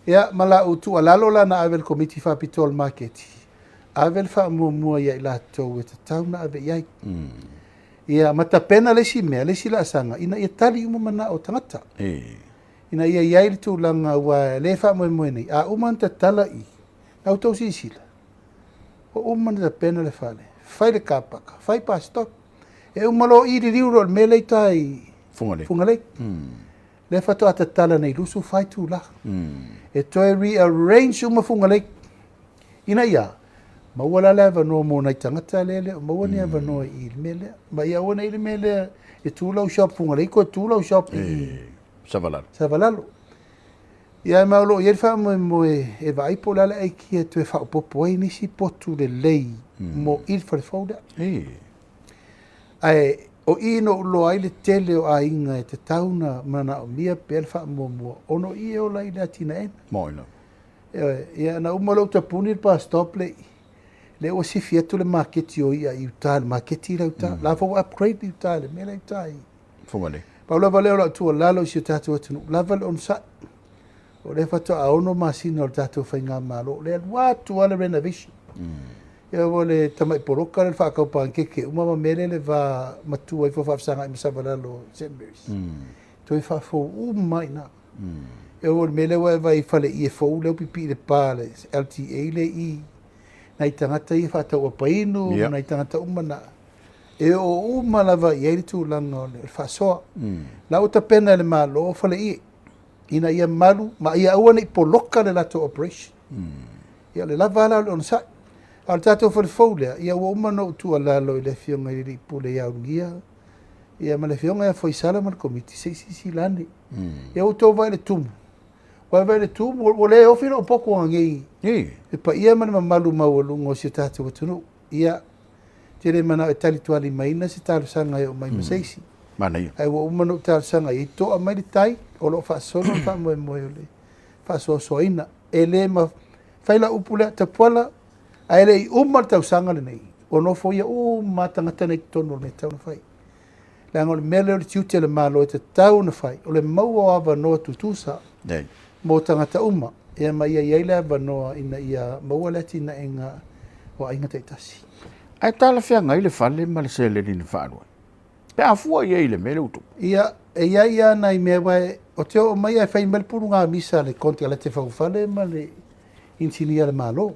[SPEAKER 1] Ia, ma lau tuualalo la na ave i le Komiti Faapitoa o le Maketi, ave le faamuamua ia i latou e tatau ona ave i ai. Ia, ma tapena le isi mea, le isi laasaga, ina ia tali uma manao o tagata. Ina ia i ai le tulaga aua o lea e faamoemoe nei, a uma ona tatala i, na outou silasila, ua uma ona tapena le fale, fai le car park, fai bus stop, e uma loa i liliu loa i le mea lea i uta i
[SPEAKER 2] Fugalei.
[SPEAKER 1] Fugalei. Lea faatoa tatala nei 24 itula. E toe rearrange uma Fugalei. Ina ia maua la le avanoa mo nai tagata lea e le o maua ni avanoa i le mea lea. Ma ia aua ne i le mea lea e tu lau shop Fugalei toe tu lau shop i
[SPEAKER 2] Savalalo.
[SPEAKER 1] Savalalo. Ia ma o lo o i ai le faamoemoe e vaai po o le a le aikia e toe faaopoopo ai nisi potu lelei mo i le fale fou lea. Ae o i na ou iloa ai le tele o aiga e tatau ona manaomia pea le faamuamua ona o i e ola ai le atinaega.
[SPEAKER 2] Moni lava.
[SPEAKER 1] Ioe, ia na uma loa ou tapuni le bus stop lea i i, lea ua sifi atu le maketi o i'a i uta i le maketi la i uta. La foi ua upgrade i uta i le mea la i uta i
[SPEAKER 2] Fugalei.
[SPEAKER 1] Pau lava lea o lau tuualalo i si o tatou atunuu, lava le onosai. O lea faatoa 6 masina o le tatou faigamalo, o lea e alu atu lava le renovation. Ia ua le tamai poloka lea le faatau panikeke uma ma mea lea le va matua ifo faafesagai ma Savalalo St Mary's. Toe faafou uma lava i ina. E oo i le mea lea ua e vaai i faleie fou lea ua pipii i le pa a le LTA lea i i, nai tagata ia faatau apa inu ma nai tagata uma na, e oo uma lava i ai le tulaga o le faasoa. La ua tapena e le Malo faleie ina ia malu ma ia aua ne i poloka le latou operation. Ia o le lava la o le onosai. A o le tatou fale fou lea, ia ua uma ona ou tuualalo i le Afioga i le Alii Pule ia Ulugia, ia ma le Afioga ia Foisala ma le Komiti, se i silasila ane. Ia ua outou vaai i le tumu, ua vaai i le tumu, ua le ofi lou potu ananei le paia ma le mamalu maualuga o si o tatou atunuu. Ia, ou te le manao e talitualimaina se talosaga e oo mai ma se isi.
[SPEAKER 2] Manaia.
[SPEAKER 1] Ae ua uma ona ou talosaga i ai, toa mai le tai, o lo o faasolo le faamoemoe o le faasoasoaina. E le mafai lau upu lea, Tapuala, ae le i uma le tausaga lenei, ua nofoia uma lava tagata nei i totonu o le mea e tatau ona fai. Leaga o le mea lea o le tiute o le Malo e tatau ona fai, o le maua o avanoa tutusa mo tagata uma, ia ma ia i ai le avanoa ina ia maua le atinaega o aiga taitasi.
[SPEAKER 2] Ae talafeagai le fale ma le seleni na faaalu ai? Pe a fua i ai i le mea lea ua tupu.
[SPEAKER 1] Ia, e i ai lava nai mea, aua ou te oo mai ae fai mai le pulugamisa a le konekarate faufale ma le inisinia a le Malo.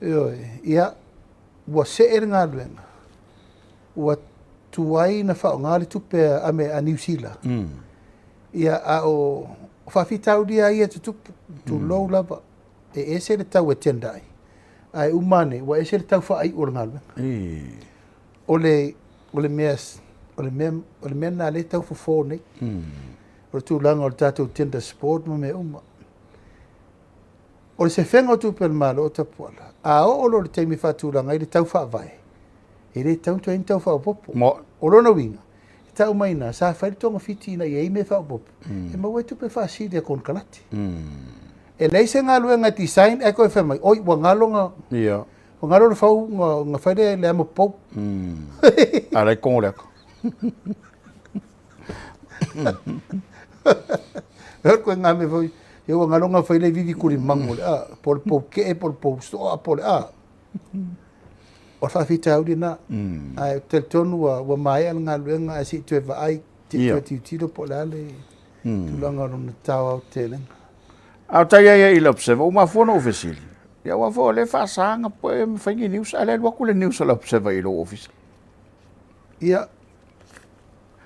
[SPEAKER 1] Ioe, ia, ua see le galuega, ua tuai ona faaaoga le tupe a Niu Sila, ia, a o faafitauli lava ia e tutupu, tulou lava, e ese le tau e tender ai, ae uma ane ua ese le tau faaiu o le galuega. O le, o le mea, o le mea, o le mea lena lea e tau fofo nei. O le tulaga o le tatou tender support ma mea uma. O le sefega o tupe a le Malo o Tapuala, a oo loa i le taimi e faatulaga ai le tau faavae, e le tatau ona toe i ai ni tau faaopoopo. O lona uiga, e tau mai i ina, sa fai le togafiti ina ia i ai mea faaopoopo, e maua ai tupe faasili a konekarate. E leai se galuega e design ae toe fai mai, oi ua galo na, ua galo le fau na fai le amo pou.
[SPEAKER 2] A la e kogo le aka.
[SPEAKER 1] Ua koe ngā mea foi, ia ua ngalo ngā whai lei vivi kuri mango le a, po le pou kee, po le pou soa, po le a. O le faafitauli na. Ae talitonu ua, ua maea le galuega ae se i toe vaai, se i toe tilotilo po o le a le tulaga o lona tao aotelega.
[SPEAKER 2] A o tai ai i le Observer, ua mafua ona ou fesili, ia aua foi o lea e faasa ona poe ma fai ni news, ae o lea e alu atu le news a le Observer i lou ofisa.
[SPEAKER 1] Ia,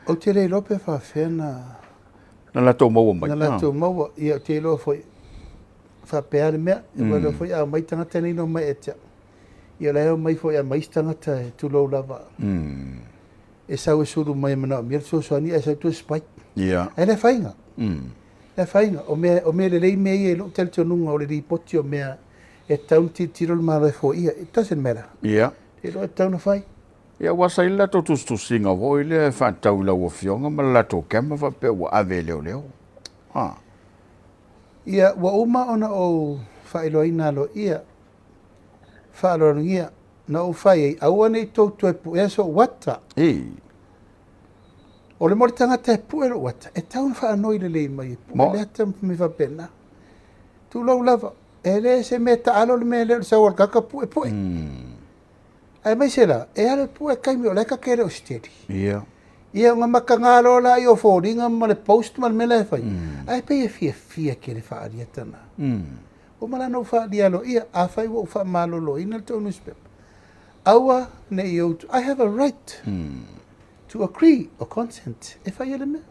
[SPEAKER 1] ou te le iloa pe faapefea na...
[SPEAKER 2] Na latou maua mai.
[SPEAKER 1] Na latou maua. Ia, ou te iloa foi, faapea le mea. Ua iloa foi a omai tagata nei na omai ia te au. Ia o la e omai foi a aumai isi tagata e tulou lava. E sau e sulu mai e manaomia le fesoasoani ae sau toe spike.
[SPEAKER 2] Ia.
[SPEAKER 1] Ae le afaina. Le afaina. O mea, o mea lelei mea ia i lou talitonuga o le lipoti o mea e tatau ona tilotilo le Malo e foia. It doesn't matter.
[SPEAKER 2] Ia.
[SPEAKER 1] E iloa e tatau ona fai.
[SPEAKER 2] Ia aua sa i ai le latou tusitusiga foi lea e faatatau i lau Afioga ma le latou camera faapea ua ave e leoleo. Ha.
[SPEAKER 1] Ia, ua uma ona ou faailoaina aloaia, faaaloalogia, na ou fai ai, aua ne i tou toe puea sou ata.
[SPEAKER 2] Ei.
[SPEAKER 1] O le mo le tagata e pue lou ata, e tatau ona faanoi lelei mai e pue le ata ma mea faapena. Tulou lava, e le se mea taalo le mea lea o le sau o le tagata pue pue. Aemaise la, e alu e pue taimi o la e ta te le o steady.
[SPEAKER 2] Ia.
[SPEAKER 1] Ia ona mataga loa lea o foliga ma le post ma le mea la e fai. Ae pei e fiafia tele faaalia tana. Ua uma la ona ou faaalia aloaia, afai ua ou faamaloloina le tou newspaper, aua ne i ou, I have a right to agree or consent e fai ai le mea.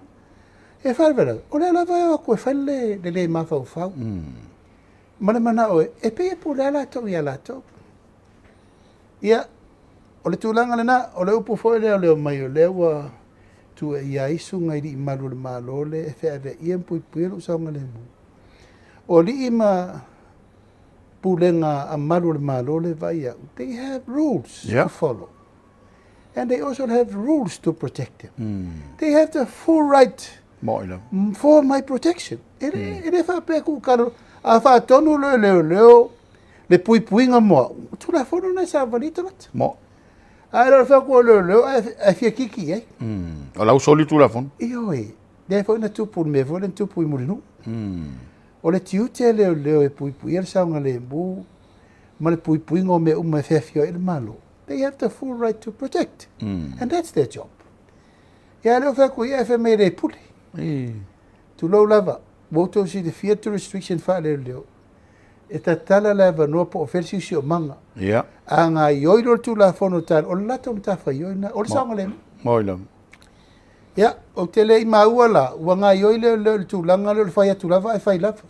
[SPEAKER 1] E faalavelave, o lea lava e o atu e fai le le mafaufau ma le manao e pei e pulea latou ia latou. Ia, o le tulaga lena, o le upu foi lea o le omai o lea ua tuuaia ai susuga i alii malu o le Malo lea e feaveaia ma puipuia lou saogalemu. O alii ma pulega a malu o le Malo lea e vaai au, they have rules to follow. And they also have rules to protect them. They have the full right for my protection. E le, e le faapea tuu talo, a faatonu loa e leoleo le puipuiga mo au, o Tulafono lena e savali ai tagata.
[SPEAKER 2] Mo.
[SPEAKER 1] Ae le o le fai atu o leoleo ae fia kiki i ai.
[SPEAKER 2] O lau soli Tulafono.
[SPEAKER 1] Ioe, lea foi na tupu le mea foi lea na tupu i Mulinuu. O le tiute a leoleo e puipuia le saogalemu ma le puipuiga o mea uma e feafioai ai le Malo. They have the full right to protect. And that's their job. Ia a le o fai atu ia e fai mai e le pule. Tulou lava, ua outou silafia le jurisdiction faaleoleo, e tatala le avanoa po o fea le siosiomaga.
[SPEAKER 2] Ia.
[SPEAKER 1] A gaioi loa le Tulafono talo, o le latou matafaioi lena, o le saogalemu.
[SPEAKER 2] Moi lava.
[SPEAKER 1] Ia, ou te le i maua la, ua gaioi leoleo i le tulaga lea o le fai atu lava ae fai lava.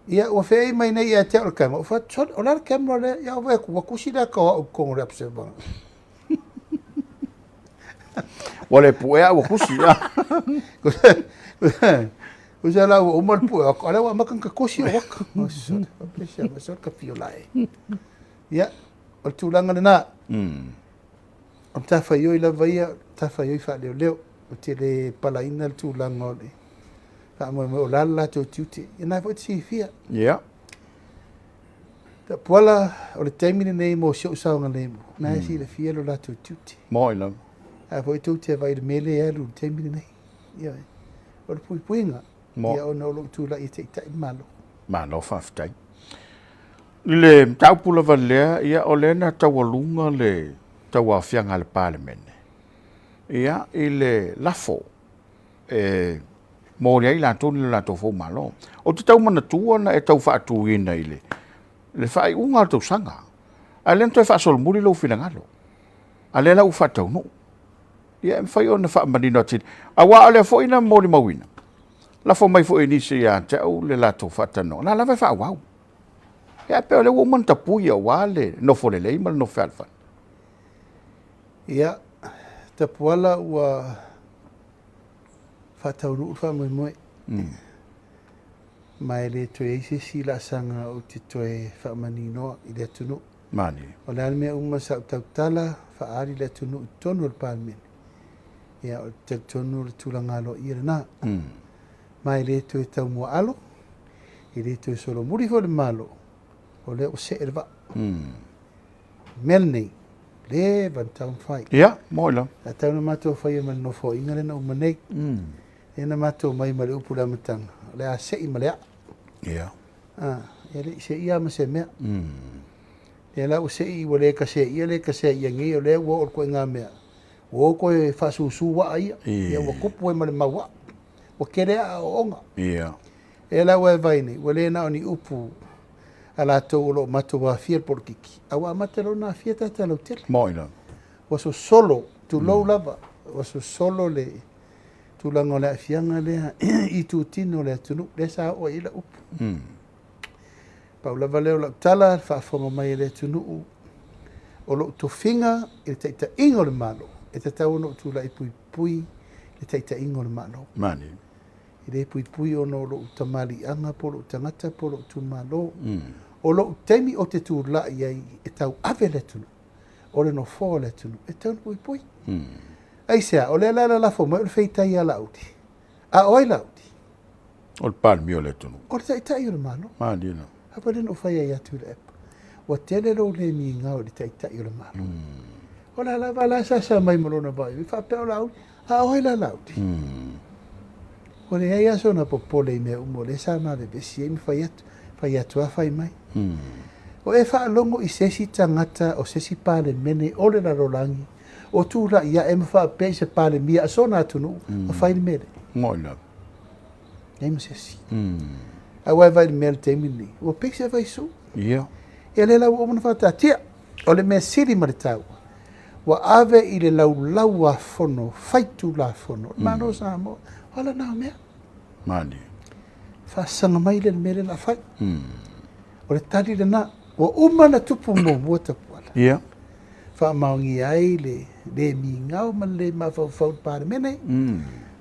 [SPEAKER 1] Ia, ua feai mai nei ia te au le camera, ua fai atu, sole, o le a le camera lea? Ia, ou vaai atu, ua tusi le ata o au i totonu o le observer.
[SPEAKER 2] Ua le puea ua tusi.
[SPEAKER 1] Kusa la ua uma le pue o aka, o lea ua amata ona tatusi ou ata. Oh, sole, faapea se sole ka fiola e. Ia, o le tulaga lena. O le matafaioi lava ia, matafaioi faaleoleo. Ou te le palaina le tulaga o le faamoemoe, o le a le latou tiute. Ia na foi te silafia.
[SPEAKER 2] Ia.
[SPEAKER 1] Tapuala, o le taimi lenei mo si ou saogalemu, na e silafia lo latou tiute.
[SPEAKER 2] Moi lava.
[SPEAKER 1] A foi tou te vaai i le mea lea e alu i le taimi lenei. Ia, o le puipuiga, ia ona o lou tulai e taitai le Malo.
[SPEAKER 2] Malo faafetai. I le mataupu lava lea, ia o lea na taualuga le tauaofiaga a le Palemene, ia i le lafo e momoli ai latou ni lo latou foumalo. Ou te tau manatua na e tau faatuina i le le faaiuga o le tausaga, ae lea na toe faasolomuli lou finagalo, a lea la ua faataunuu. Ia e mafai ona faamanino atili, aua o lea foi na molimauina, lafo mai foi e nisi ia te au le latou faatalanoaga, o la lava e faaauau. Ia ae pei o lea ua uma ona tapui aua le nofo lelei ma le nofo fealofani.
[SPEAKER 1] Ia, Tapuala ua faataunuu le faamoemoe. Ma e le toe i ai se isi laasaga ou te toe faamaninoa i le atunuu.
[SPEAKER 2] Malie.
[SPEAKER 1] O le a le mea uma sa ou tautala faaali i le atunuu i totonu o le Palemene, ia, ou te talitonu o le tulaga aloaia lena. Ma e le toe taumuaalo, e le toe solomuli foi le Malo, o lea ua see le vaa. O le mea lenei, leva ona tatau ona fai.
[SPEAKER 2] Ia, moi lava.
[SPEAKER 1] Sa tatau ona matou faia ma le nofoaiga lea na uma nei. Lea na matou omai ma le upu i le amataga, o le a sei ma le aa.
[SPEAKER 2] Ia.
[SPEAKER 1] A, e le i seia lava ma se mea. Lea la ua sei, ua le taseia, le taseia nei, o lea ua oo i le ituaiga mea, ua o toe faasusu aa ia, ia ua tupu ai ma le mau aa. Ua tele aa ooooga.
[SPEAKER 2] Ia.
[SPEAKER 1] Lea la ua e vaai nei, ua le na o ni upu a latou o lo o matou aafia i le polokiki, a ua amata loa ona aafia tagata lautele.
[SPEAKER 2] Moi lava.
[SPEAKER 1] Ua sosolo, tulou lava, ua sosolo le tulaga o le aafiaga lea i itutino o le atunuu, lea sa oo ai i ai lau upu. Pau lava lea o lau tala, le faafofoga mai a le atunuu, o lou tofiga i le taitaiga o le Malo, e tatau ona ou tulai puipui le taitaiga o le Malo.
[SPEAKER 2] Malie.
[SPEAKER 1] E le puipui ona o lou tamaliiaga po o lou tagata po o lou itumalo. O lou taimi ou te tulai ai e tauave le atunuu, o le nofoa o le atunuu, e tatau ona puipui. Aisea? O lea la e lalafo mai o le feitai ia Laauli. A o ai Laauli?
[SPEAKER 2] O le Palemia o le atunuu.
[SPEAKER 1] O le Taitai o le Malo.
[SPEAKER 2] Malie lava.
[SPEAKER 1] A foi lea na ou fai ai atu i le app. Ua tele lou le migao i le Taitai o le Malo. O la lava la sasa mai ma lona vaai, faapea o Laauli. A o ai la Laauli? Ua leai lava sona popole i mea uma o lea sa ma vevesi ai ma fai atu, fai atu lava fai mai. O e faalogo i se isi tagata o se isi Palemene o le lalolagi o tulai ae ma faapea i se Palemia a sona atunuu ma fai le mea lea.
[SPEAKER 2] Moi lava.
[SPEAKER 1] Leai ma se isi. Aua e vaai i le mea i le taimi lenei, ua pei se vaisu. Ia lea la ua uma ona faataatia. O le mea sili ma le taua, ua ave i le laulau a fono faitulafono o le Malo o Samoa. O ala na o mea.
[SPEAKER 2] Malie.
[SPEAKER 1] Faasaga mai le mea lea o le a fai. O le tali lena. Ua uma na tupu muamua Tapuala. Faamaonia ai le le migao ma le le mafaufau i le Palemene.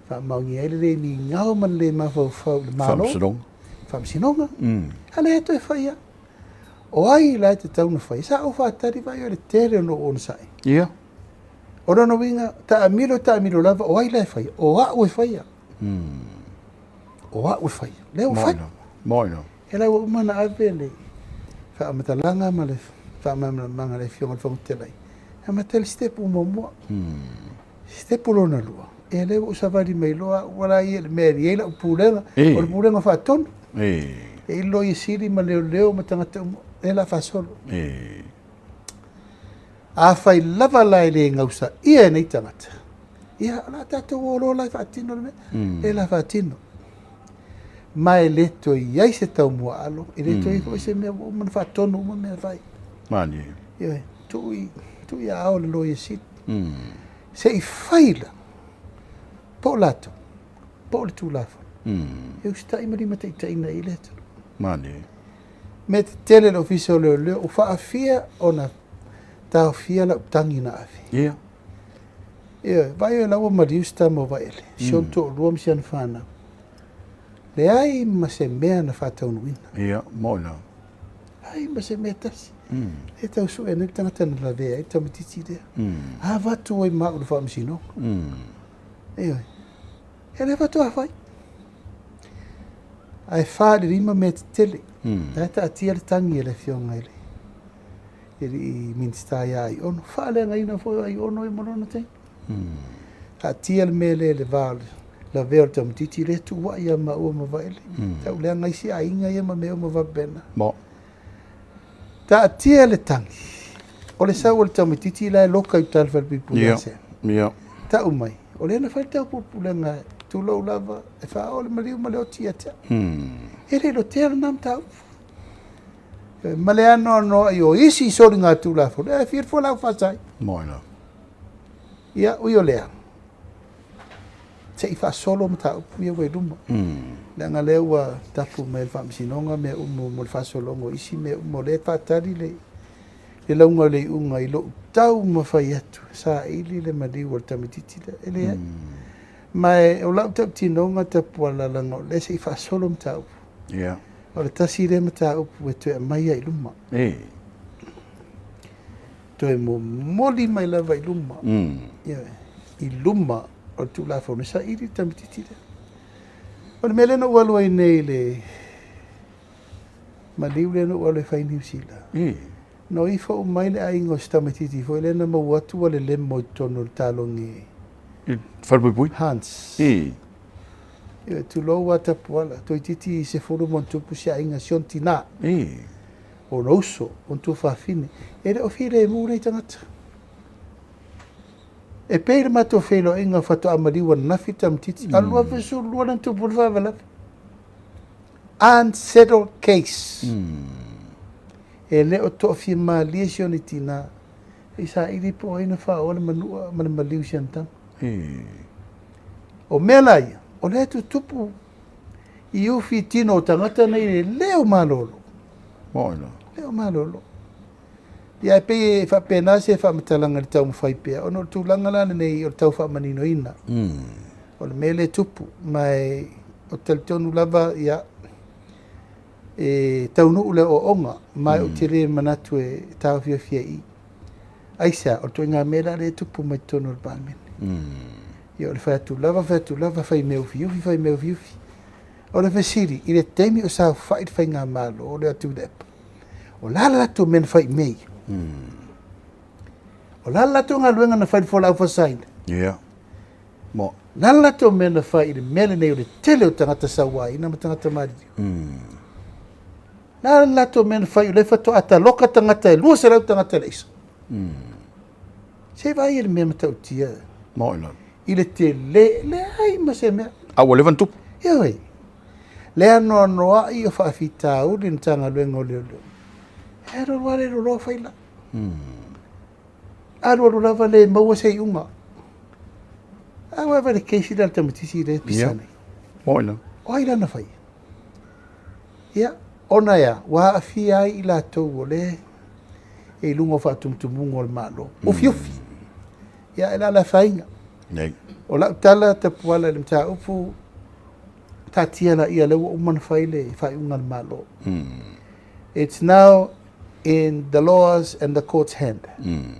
[SPEAKER 1] Faamaonia ai le le migao ma le le mafaufau i le Malo.
[SPEAKER 2] Faamasinoga.
[SPEAKER 1] Faamasinoga. A lea toe fai lava. O ai la e tatau ona fai? Sa ou faatali vaai o le tele ona ou onosai. O lona uiga, taamilo, taamilo lava, o ai la e faia? O au e faia. O au e faia. Lea ua fai.
[SPEAKER 2] Moi lava.
[SPEAKER 1] E la ua uma ona ave le faamatalaga ma le faamalamalamaga a le Afioga i le Fofoga Fetalai. E amata le step muamua. Step lona lua, e lea ua ou savali mai loa au ala ia i le mea e i ai lau pulega, o le pulega faatonu. E i loia sili ma leoleo ma tagata uma, lea la faasolo. Afai lava la e le gausaia e nei tagata, ia o le a tatou o loa la e faatino le mea, lea la faatino. Ma e le toe i ai se taumuaalo, e le toe i ai foi se mea ua uma ona faatonu uma mea e fai.
[SPEAKER 2] Malie.
[SPEAKER 1] Ioe, tuu i, tuu i aao le loia sili. Se i fai la, po o latou, po o le Tulafono, e usitai ma limataitaiina i le atunuu.
[SPEAKER 2] Malie.
[SPEAKER 1] Mea tetele le Ofisa o Leoleo, ua faafia ona taofia lau tagi na ave. Ioe, vaai o la ua maliu si tama o Vaele, si ona toalua ma si ana fanau. Leai ma se mea na faataunuuina.
[SPEAKER 2] Ia, moi lava.
[SPEAKER 1] Leai ma se mea tasi. E tau sue nei le tagata na lavea ai le tamaitiiti lea. Avatu ai ma au i le faamasinoga. Ioe. E le faatoa fai. Ae 4 i le 5 mea tetele. La e taatia le tagi a le afioga i le alii Minisita ia Aiono. Faaleagaina foi o Aiono ia ma lona taimi. Taatia le mea lea i le va o le lavea o le tamaitiiti lea tuuai ia maua ma Vaele. Tauleaga isi aiga ia ma mea uma faapena.
[SPEAKER 2] Mo.
[SPEAKER 1] Taatia le tagi. O le sau o le tamaitiiti la e loka i uta i le falepuipui ia Sam. Tau mai, o lea na fai le taupulepulega, tulou lava, e faaoo le maliu ma le oti ia te au. E le lotea lena mataupu. Ma le anoanoai o isi soliga tulafono, e fia le folau faasai.
[SPEAKER 2] Moi lava.
[SPEAKER 1] Ia, ui o lea, se i faasolo mataupu ia ua i luma. Leaga lea ua tapu mai e le faamasinoga mea uma mo le faasologa o isi mea uma, o lea e faatali le lauga o le iuga i lou taumafai atu, saili le maliu o le tamaitiiti lea, e leai. Ma o lau tautinoga Tapuala, leaga o lea se i faasolo mataupu. O le tasi lea mataupu e toe aumai ai i luma. Toe momoli mai lava i luma. Ioe, i luma o le Tulafono e saili le tamaitiiti lea. O le mea lea na ou alu ai nei i le maliu lea na ou alu e fai i Niu Sila. Na ifo uma mai le aiga o si tamaitiiti foi lea na maua atu ua lelemo i totonu o le talogi.
[SPEAKER 2] I falepuipui?
[SPEAKER 1] Hans. Ioe, tulou a Tapuala, toeitiiti 10+ si aiga, si ona tina. Ona uso, ona tuafafine. E le o filemu nei tagata. E pei le matou feiloaiga faatoa maliu ananafi le tamaitiiti. A 2022 na tupu le faalavelave. Unsettled case. E le o toafia malie si ona tina. E saili po o ai na faaoa le manua ma le maliu i si ana tama. O mea la ia, o lea e tutupu i ufi tino o tagata nei le leo malolo.
[SPEAKER 2] Mo'i lava.
[SPEAKER 1] Le o malolo. Ia e pei e faapena se faamatalaga i le taumafai pea, ona o le tulaga la lenei o le tau faamaninoina. O le mea lea e tupu, ma e ou te talitonu lava, ia, e taunuu le aoaoga, ma ou te le manatu e taofiofia i i. Aisea? O le ituaiga mea la lea e tupu mai totonu o le Palemene. Ia o le fai atu lava, fai atu lava, fai mea ufiufi, fai mea ufiufi. O le fesili, i le taimi o saofai le faigamalo lea a Tuilaepa, o le a le latou mea na fai i mea ia? O le a le latou galuega na fai i le fualaau faasaina?
[SPEAKER 2] Ia.
[SPEAKER 1] O le a le latou mea na fai i le mea lenei o le tele o tagata sauaina ma tagata maliliu? O le a le latou mea na fai o lea faatoa taloka tagata e 200 tagata i le aisa? Se i vaai i le mea matautia.
[SPEAKER 2] Mo'i lava.
[SPEAKER 1] I le tele, leai ma se mea.
[SPEAKER 2] A ua leva ona tupu.
[SPEAKER 1] Ioe. Le anoanoai o faafitauli i le Matagaluega o Leoleo. E alu alu lava le loloa faila. Alu alu lava le maua se iuga. A ua vaai i le case lea a le tamaitiiti lea e pisa nei.
[SPEAKER 2] Mo'i lava.
[SPEAKER 1] O ai lana faia? Ia, ona e a? Ua aafia ai i latou o lea e i luga o faatumutumuga o le Malo. Ufiufi. Ia, e le o le afaina.
[SPEAKER 2] Nei.
[SPEAKER 1] O lau tala Tapuala i le mataupu, taatia laia lea ua uma ona fai le faaiuga a le Malo. It's now in the laws and the court's hand.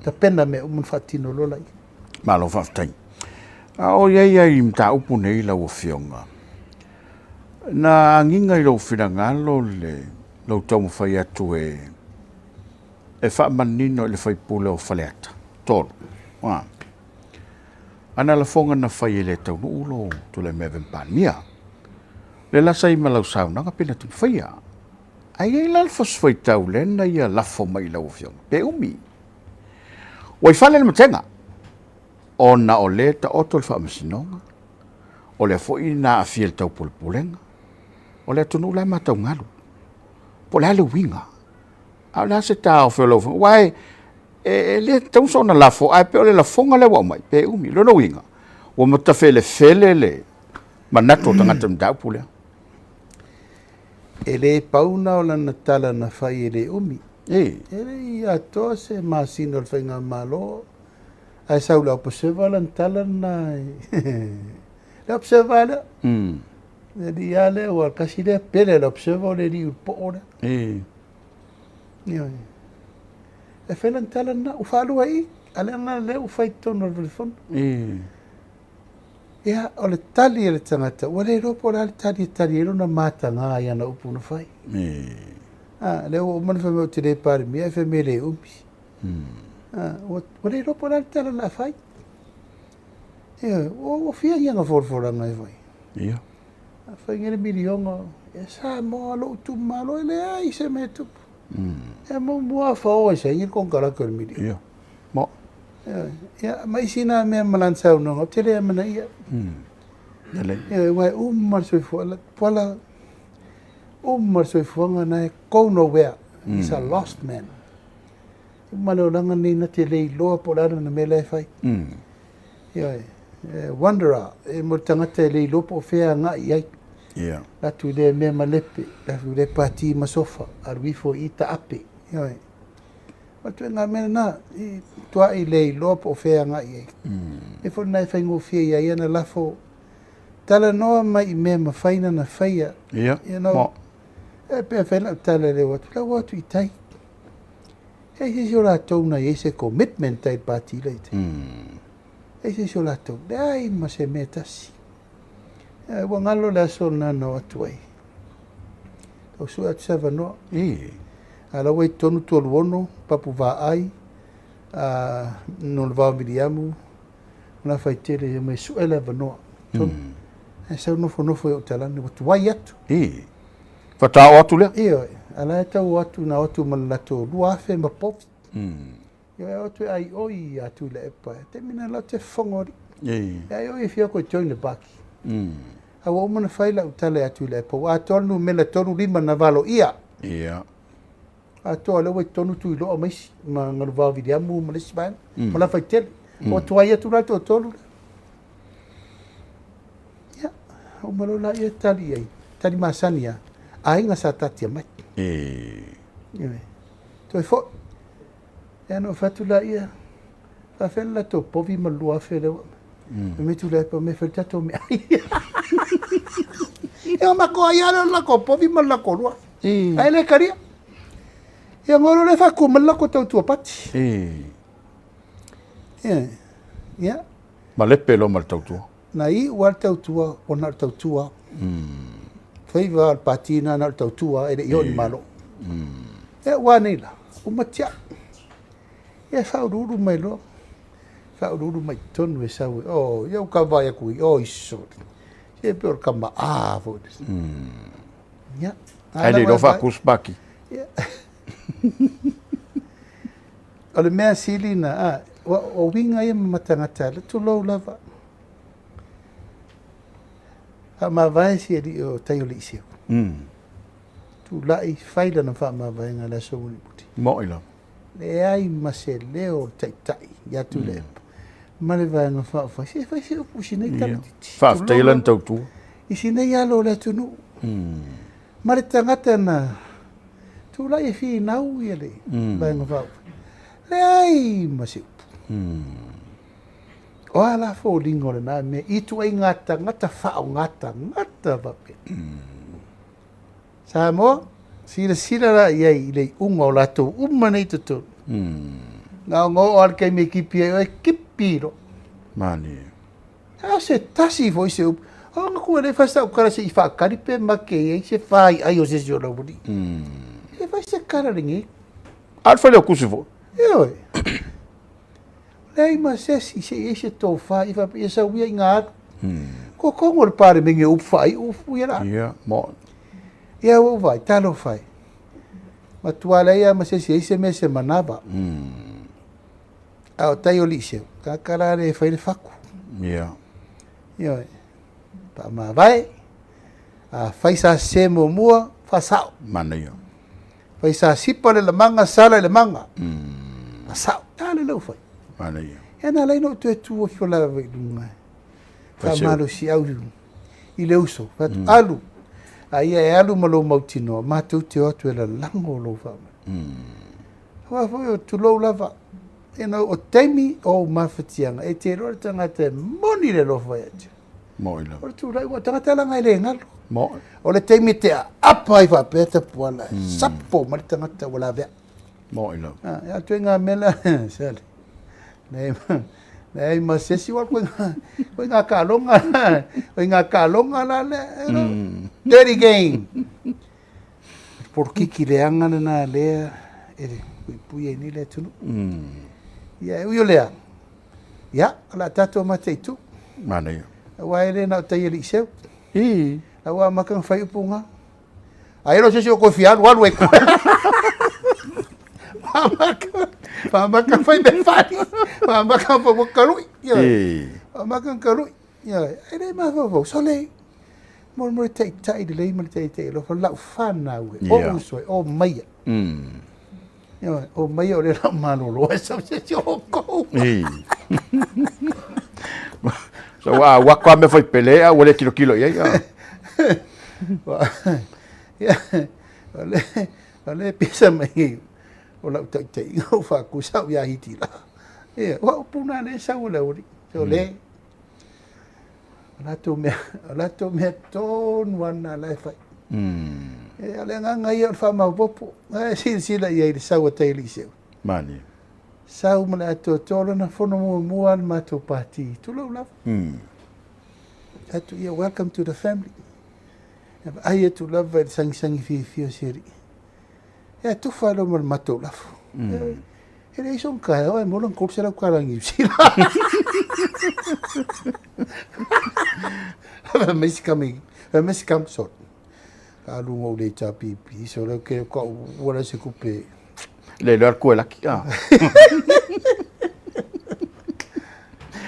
[SPEAKER 1] Tapena mea uma ona faatino loa laia.
[SPEAKER 2] Malo faafetai. A o i ai ai i mataupu nei lau Afioga, na agiga i lou finagalo le lou taumafai atu e e faamanino i le sui usufono o Faleata 3. A. Ana lafoga na fai e le taunuu lou tulai mai ave ma Palemia. Le la sa i ma lau saunoaga pe na taumafai. Ae i ai la le fosifoitau lea na ia lafo mai i lau Afioga, pe umi. Ua i fale le matega, ona o lea e taoto le faamasinoga, o lea foi na aafia i le taupulepulega, o le atunuu la e matau galu. Po o le a le uiga? A o le a se taofi o lau Afioga? Aua e, e le tatau soona lafo, ae pei o le lafoga lea ua aumai, pe umi. Lona uiga, ua matafelefele le manatu o tagata i le mataupu lea.
[SPEAKER 1] E le pau na o lana tala na fai e le umi.
[SPEAKER 2] E.
[SPEAKER 1] E le i atoa se masina o le faigamalo, ae sau i le Observer lana tala lena. Le Observer lea. Le alii lava lea, ua tasi lea pele a le Observer o le alii poo lea.
[SPEAKER 2] E.
[SPEAKER 1] Ioe. E fai lana tala lena, ua faalua i i, a o lea lea ua fai i totonu o le Fono.
[SPEAKER 2] E.
[SPEAKER 1] Ia, o le tali a le tagata, ua le iloa po o le a le tali e tali ai lona mataga i ana upu na fai. A, lea ua uma ona fai mai ou te le Palemia, ae fai mai e le umi. A, ua le iloa po o le a le tala o le a fai. Ioe, ua fia ni ana folafolaga e fai.
[SPEAKER 2] Ia.
[SPEAKER 1] A fai nei le miliona, e Samoa lou itumalo, e leai se mea e tupu. E muamua fao ai saini le konekarate o le miliona.
[SPEAKER 2] Ia. Mo.
[SPEAKER 1] Ia, ma isi na mea ma lana saunoaga, ou te le amanaia.
[SPEAKER 2] Lelei.
[SPEAKER 1] Ia, aua e uma le soifuaga, Puala, uma le soifuaga na e go nowhere. He's a lost man. Uma le olaga lenei na te le iloa po o le a lana mea la e fai. Ioe, e wanderer, e mo le tagata e le iloa po o fea e agai i ai.
[SPEAKER 2] Ia.
[SPEAKER 1] Atu i lea mea malepe, atu i lea pati ma sofa, alu ifo i taape. Ioe. O le ituaiga mea lena, i tuai le iloa po o fea e agai i ai. E foi lena e faigofie ia ia ona lafo, talanoa mai i mea e mafai ona faia.
[SPEAKER 2] Ia,
[SPEAKER 1] You know, e pei ona fai lau tala i le o atu, la ua o atu i tai. E i ai se isi o latou na i ai se commitment i tai pati la i tai. E i ai se isi o latou, leai ma se mea e tasi. Ua galo le aso lena na o atu ai. Tau sue atu se avanoa. A o la ua i totonu Tualuono, Papu Vaai, Nonavao Miliamu, Lafaitele, e omai e sue le avanoa. Tonu. Ae sau nofonofo i ou talane, ua tuai atu.
[SPEAKER 2] Faatoa oo atu lea?
[SPEAKER 1] Ioe, a la e tau o atu, na o atu ma le latou 2000 ma povi. Ioe, o atu e ai oi ia Tuilaepa. E taimi na la te fofoga o alii. E ai oi e fia koe join le party. A ua uma ona fai lau tala ia Tuilaepa, ua atoa le numera 35 na valoia. Atoa lea ua i totonu Tuiloa ma isi, ma Galuvao Viliamu ma le isi vaega, ma Lafaitele. Ua tuai atu la le toatolu lea. Ia, uma loa laia tali i ai, tali masani lava, aiga sa taatia mai. Ioe. Toe foi. Ia na ou fai atu laia, faafefea le latou povi ma le 2000 lea ua aumai. Fai mai Tuilaepa, mea e fai le tatou meaai. Ia matou ai lava lea o le latou povi ma le latou 2000. Ae le talia. Ia ona o loa lea faatu mai le latou tautua pati. Ia. Ia.
[SPEAKER 2] Malepe loa ma le tautua.
[SPEAKER 1] Na iu lava le tautua, ua na o le tautua lava. Faiva o le pati lena na o le tautua lava, e le i oo i le Malo. Ia ua a nei la? Uma tiai. Ia faauluulu mai loa, faauluulu mai i totonu e sau e, oh, ia ua ta vaai atu i, oi sole, se pei o le tama a foi.
[SPEAKER 2] Ia. Ae le iloa faatu se pati.
[SPEAKER 1] O le mea sili na, a, o uiga ia ma matagata, tulou lava. Faamavae si alii o Taioliiseu. Tulai fai lana faamavaega i le aso mulimuli.
[SPEAKER 2] Mo'i lava.
[SPEAKER 1] Leai ma se leo o le taitai ia Tuilaepa ma le Vaega Faaupufai. Se fai se upu i si nei tamaitiiti.
[SPEAKER 2] Faafetai lana tautua.
[SPEAKER 1] I si nei alo o le atunuu. Ma le tagata na tulai e finau ia le Vaega Faaupufai. Leai ma se upu. O a la foliga o lena mea i ituaiga tagata faaaoga tagata faapea? Samoa, silasila la i ai i le iuga o latou uma nei i totonu. Na ona oo lava le taimi e kipi ai oe, kipi loa.
[SPEAKER 2] Malie.
[SPEAKER 1] A o se tasi foi se upu. O na kua le fai sau kala se i whaakari pe make i ai se whai ai o se si o laualii. E fai se kala lenei.
[SPEAKER 2] A o le Faleokusi foi.
[SPEAKER 1] Ioe. Leai ma se isi se i ai se tofa i faapea ia sau ia i ngā alu. Ko kongo le Palemene o upu whaaiu upu ia la.
[SPEAKER 2] Ia, mo.
[SPEAKER 1] Ia ua vai, talofa e. Matua leai lava ma se isi e ai se mea se manava. A o tai o Liiseu, tagata la le e fai le faku.
[SPEAKER 2] Ia.
[SPEAKER 1] Ioe. Faamavae, a fai sa sese muamua, faasao.
[SPEAKER 2] Manaia.
[SPEAKER 1] Fai sa sipa le lamaga, sala i le maga. Faasao. A lea ua fai.
[SPEAKER 2] Manaia.
[SPEAKER 1] Ia na ala ai ona ou toe tu ifo lava i luga. Faamalosiau i le uso. Fai atu, alu. A ia e alu ma lou mautinoa, matou te o atu e lalago lou faamaoni. Aua foi o tulou lava, you know, o taimi o ou mafatiaga, e te iloa le tagata e moni le alofa ia te oe.
[SPEAKER 2] Moi lava.
[SPEAKER 1] O le tulai, ua tagata laga e le galo.
[SPEAKER 2] Moi.
[SPEAKER 1] O le taimi e te aapa ai faapea tapuala, sapo mai le tagata ua lavea.
[SPEAKER 2] Moi lava.
[SPEAKER 1] Ah, e atu e ngā mea la, sale. Leai, leai ma se isi, koe ngā kalonga, koe ngā kalonga la lea, you know, dirty game. Porokiki leaga lena lea e puipui ai nei le atunuu. Ia, e ui o lea, ia, o le a tatou mataitu.
[SPEAKER 2] Manaia.
[SPEAKER 1] Aua e le na o tai alii seu.
[SPEAKER 2] I.
[SPEAKER 1] Aua amata ona fai upu nga. Ai lo se isi o koe fia alu alu e koe. Amata, amata fai me fai. Amata fai ua kalui.
[SPEAKER 2] I.
[SPEAKER 1] Amata kalui. Ioe, e le mafaufau, sole, mo mo le taitai lelei ma le taitai alofa, lau fanau e, o uso e, o maia. Ioe, o maia o lea lau malolo e sau se si o kou.
[SPEAKER 2] So a ua ka me fai pele a ua le kilo kilo i ai a.
[SPEAKER 1] Ia, o le, o le pisa mai o lau taitaiga o whaakusa au ia hiti la. Ia, ua upu nā le sau o le uri. So le, O latou mea, o latou mea tonu lava lena la e fai. E, o le agaga ia o le faamaopoopo. Ae silasila i ai i le sau a Taialiiseu.
[SPEAKER 2] Malie.
[SPEAKER 1] Sau ma le atoatoa o lona fono muamua le matou pati. Tulou lava. Atu ia, welcome to the family. E vaai atu lava i le sagisagi fiafia o si alii. E atufa loa ma le matou lafo. E leai sona taeao ae maua lana 300 tala Niu Sila. Fai mai si kama, fai mai si kama, sole. Ka alu na ou le HRPP, sole, ke ka ua leai se tupe.
[SPEAKER 2] Le iloa le kuelaki, a.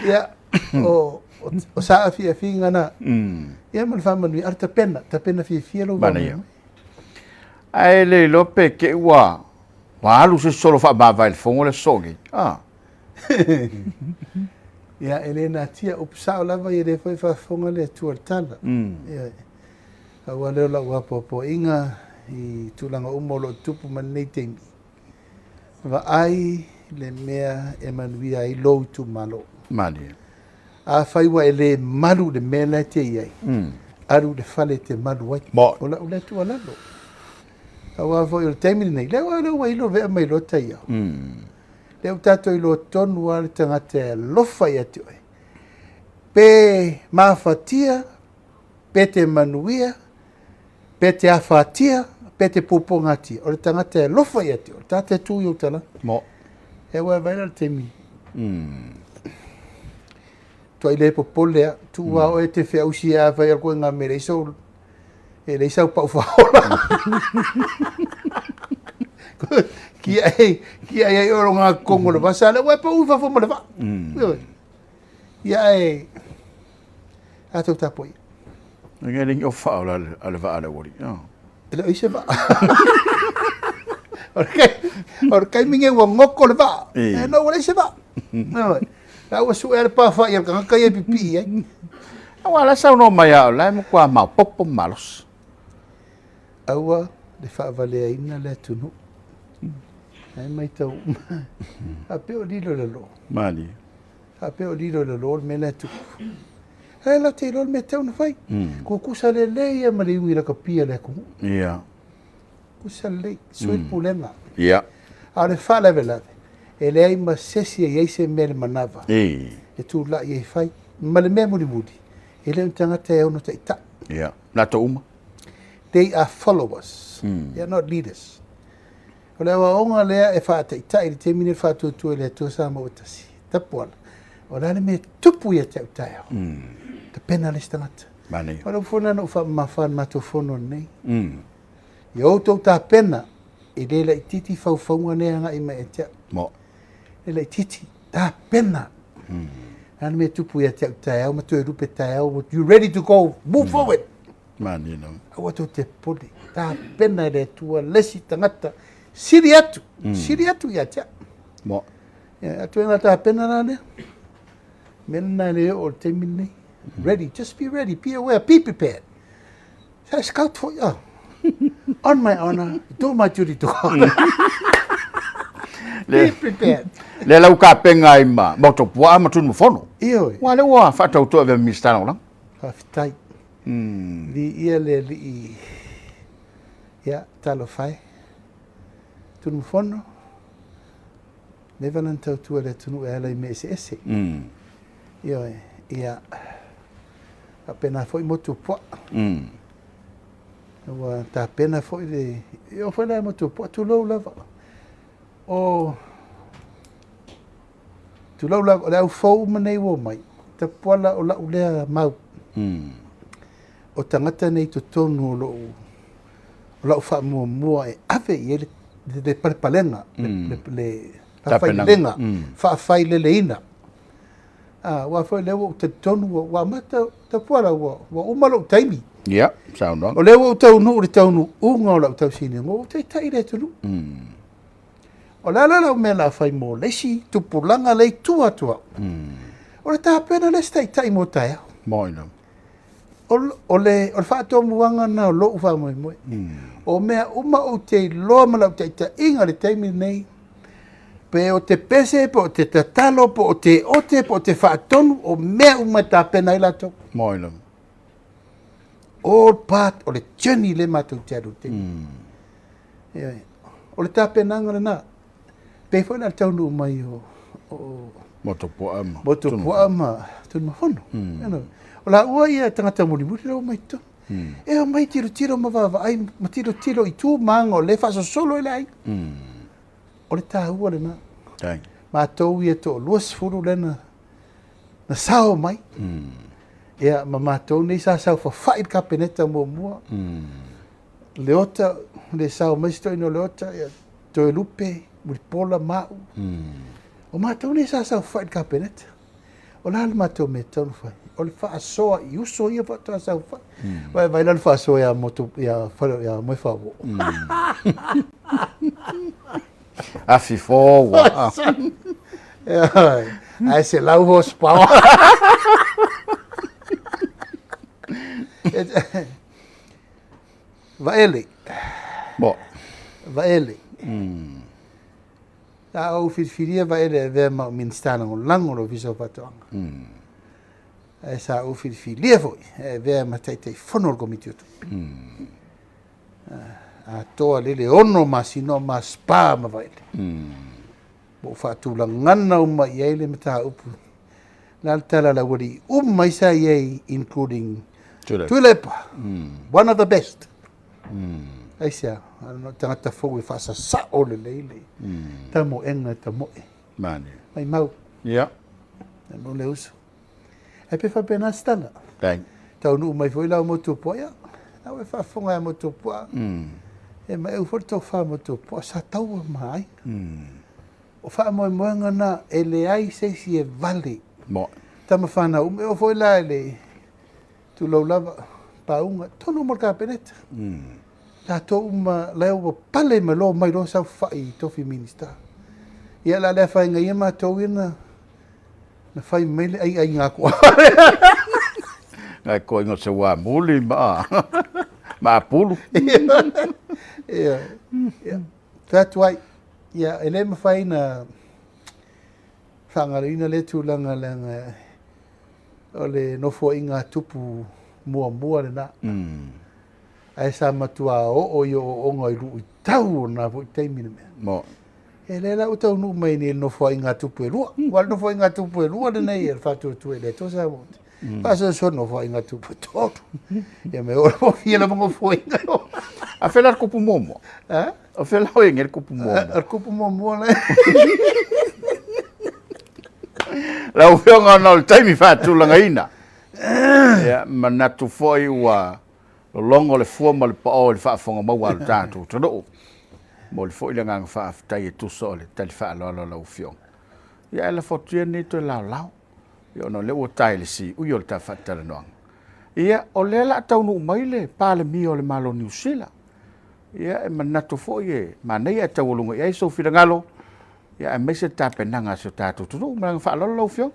[SPEAKER 1] Ia, o, o saafiafiga na. Ia ma le faamanuia, a o le tapena, tapena fiafia lou
[SPEAKER 2] Manaia. Ae le iloa pe te i ua ua alu se solo faamavae i le fono le aso nei. A.
[SPEAKER 1] Ia, e le natia, upu sao lava ia lea foi e faafofoga le Atua i le tala. Ia, pau lava lea o lau apoapoaiga i tulaga uma o lo o tutupu mai lenei taimi, vaai le mea e manuia ai lou itumalo.
[SPEAKER 2] Malie.
[SPEAKER 1] Afai ua e le malu i le mea la e te i ai, alu i le fale e te malu ai.
[SPEAKER 2] Mo.
[SPEAKER 1] O lau lea tuualalo. Aua foi o le taimi lenei, lea ua lea ua ilo vea mai loa taiao. Lea ua tatou iloa tonu lava le tagata e alofa ia te oe. Pe mafatia, pe te manuia, pe te afatia, pe te puapuagatia, o le tagata e alofa ia te oe, o le tagata e tu i ou talaane.
[SPEAKER 2] Mo.
[SPEAKER 1] E ua e vaai la i le taimi. Tuai le popole lava, tuu lava oe e te feausi afai o le ituaiga mea e leai sou, e leai sau pau faaola. Kiai, kiai ai oe i luga totonu o le vasa, lea ua e pau i fafo ma le vaa. Ioe. Ia ae, tatou tapuai.
[SPEAKER 2] E le i ofa o le vaa a le aualii.
[SPEAKER 1] E le o i ai se vaa. O le taimi lenei ua goto le vaa. E no ua leai se vaa. La ua sue le pafa'i a le tagata ia e pipii ai.
[SPEAKER 2] Aua la saunoa mai a o la e matua maopoopo ma malosi.
[SPEAKER 1] Aua le faavaleaina le atunuu. Ae matau uma. Faapea o lilo i lalo.
[SPEAKER 2] Malie.
[SPEAKER 1] Faapea o lilo i lalo le mea lea e tupu. Ae latou te iloa le mea e tatau ona fai. Tutusa lelei lava ma le iugi lakapi a le atunuu.
[SPEAKER 2] Ia.
[SPEAKER 1] Tutusa lelei, sui le pulega.
[SPEAKER 2] Ia.
[SPEAKER 1] A o le faalavelave, e leai ma se isi e i ai se mea i le manava
[SPEAKER 2] e
[SPEAKER 1] tulai ai e fai. Ma le mea mulimuli, e le o ni tagata e ono taitai.
[SPEAKER 2] Ia. Latou uma.
[SPEAKER 1] They are followers. They are not leaders. O le aoaoga lea e faataitai i le taimi lenei o le faatuatua i le Atua Samoa ua tasi, Tapuala, o le a le mea e tupu ia te au taeao? Tapena le isi tagata.
[SPEAKER 2] Manaia.
[SPEAKER 1] O le upu foi lena na ou faamamafa i le matou fono lenei. Ia outou tapena, e le laitiiti faufauga nei e agai mai ia te au.
[SPEAKER 2] Mo.
[SPEAKER 1] E laitiiti, tapena. O le a le mea e tupu ia te au taeao ma toe lupe taeao, you ready to go, move forward.
[SPEAKER 2] Manaia lava.
[SPEAKER 1] Aua tou te popole, tapena e le Atua le isi tagata, sili atu, sili atu ia te au.
[SPEAKER 2] Mo.
[SPEAKER 1] Ia, atu e tapena la lea. Mea lena e le oo i le taimi lenei. Ready, just be ready, be aware, be prepared. Sa scout foi, oh. On my honor, do my duty to God. Be prepared.
[SPEAKER 2] Le lau kapenga ai ma Motupuaa ma Tunumafono.
[SPEAKER 1] Ioe.
[SPEAKER 2] Ua lea ua faatautoa avea ma Minisita Lagolago.
[SPEAKER 1] Faafetai. Viia le Alii. Ia, talofa e. Tunumafono, leva na tautua i le atunuu e ala i mea eseese. Ioe, ia, faapena foi Motuopuaa. Ua tapena foi le, e oo foi la i Motuopuaa, tulou lava. O, tulou lava, o le au fou uma nei ua omai, tapuala o lau lea mau. O tagata nei i totonu o lou, o lau faamuamua e ave i ai le, le palepalega, le, le faafaileleina, faafaileleina. Aua foi o lea ua ou talitonu ua amata, Tapuala, ua uma lou taimi.
[SPEAKER 2] Ia, saunoaga.
[SPEAKER 1] O lea ua ou taunuu i le taunuuga o lau tausiliga, ua ou taitai i le atunuu. O le a la lau mea o le a fai mo le isi tupulaga lea i tua atu au? O le tapena le isi taitai mo taeao.
[SPEAKER 2] Moi lava.
[SPEAKER 1] O le faatomuaga lena o lou faamoemoe. O mea uma ou te iloa ma lau taitaiga i le taimi lenei, pe o te pese, pe o te tatalo, pe o te ote, pe o te faatonu, o mea uma e tapena ai latou.
[SPEAKER 2] Moi lava.
[SPEAKER 1] All part o le journey lea matou te alu i le taimi. Ioe. O le tapenaga lena. Pei foi la le taunuu mai o
[SPEAKER 2] Motupuaa ma
[SPEAKER 1] Motupuaa ma Tunumafono. Mm. O laua ia tagata mulimuli lea ua mai totonu. Mm. E omai tilotilo ma vaavaai ma tilotilo i tu ma aga o lea e faasosolo ai le aiga. Mm. O le taua lena.
[SPEAKER 2] Tai.
[SPEAKER 1] Matou ia toa 20 lea na, na sao mai.
[SPEAKER 2] Mm.
[SPEAKER 1] Ia, ma matou nei sa saofafai i le Kapeneta muamua.
[SPEAKER 2] Mm.
[SPEAKER 1] Leota, le sao mai si toeaina o Leota, ia, Toelupe, Mulipola, ma au. O matou nei sa saofafai i le Kapeneta. O le a le matou mea e tatau ona fai? O le faasoa i uso ia faatoa saofafai. Vaai, vaai la le faasoa ia Motu, ia Fale, ia Moefaauo.
[SPEAKER 2] Afi forward.
[SPEAKER 1] Ae 100 horsepower. Vaele. Vaele. Sa ou filifilia Vaele e avea ma au Minisita Lagolago o le Ofisa o Faatoaga. Ae sa ou filifilia foi e avea ma Taitaifono o le Komiti o Tupe. Atoa lele 6 masina o ma spa ma Vaele. Ua ou faatulagana uma i ai le mataupu. Le a le tala a le aualii uma ai sa i ai, including Tuilaepa, one of the best. Aisea, o tagata fou e faasasao lelei le tamoega e tamoe.
[SPEAKER 2] Manaia.
[SPEAKER 1] Maimau.
[SPEAKER 2] Ia.
[SPEAKER 1] Maimau le uso. Ae pe faapena se tala.
[SPEAKER 2] Thank.
[SPEAKER 1] Taunuu mai foi la o Motuopuaa, ia, la ua e faafofoga ia Motuopuaa. E maeu foi le tofa Motuopuaa, sa taua ma aiga. O faamoemoega na, e leai se isi e vale.
[SPEAKER 2] Mo.
[SPEAKER 1] Tama fanau uma, e oo foi la i le tulou lava, pauga, tonu uma le Kapeneta. Tatou uma, la ua pale ma loa mai loa saofafai i tofi Minisita. Ia, la le afaina ia matou ia na na fai mai le aiaiga atu.
[SPEAKER 2] Ngai koinga se wā muli ma ma apulu.
[SPEAKER 1] Ia, ia. Fai atu ai, ia, e le mafai na faagaloina lea tulaga leaga o le nofoaiga a tupu muamua lena. Ae sa matua oo i ooooga i luitau o lena foi taimi le mea.
[SPEAKER 2] Mo.
[SPEAKER 1] E lea la ua taunuu mai nei i le nofoaiga a tupu e lua. Aua o le nofoaiga a tupu e lua lenei e le Faatuatua i le Atua Samoa. Faasoasoa nofoaiga a tupu e tolu. Ia me oo lava fia lava nofoaiga.
[SPEAKER 2] A fela le kupu muamua?
[SPEAKER 1] A?
[SPEAKER 2] O fela o e le kupu muamua?
[SPEAKER 1] O le kupu muamua le.
[SPEAKER 2] Lau Afioga ona o le taimi faatulagaina. Ia, manatu foi ua lologo le fua ma le pao i le faafofoga maua a lo tatou atunuu. Momoli foi le agaga faafetai e tusa o le tali faaaloalo a lau Afioga. Ia ae lafo atu ia lenei toe laolao, ia ona o lea ua tae i le siui o le ta faatalanoaga. Ia, o lea o le a taunuu mai le Palemia o le Malo o Niu Sila. Ia, e manatu foi e manaia e taualuga i ai sou finagalo, ia aemaise le tapenaga a si o tatou atunuu. Ma le agaga faaaloalo lau Afioga.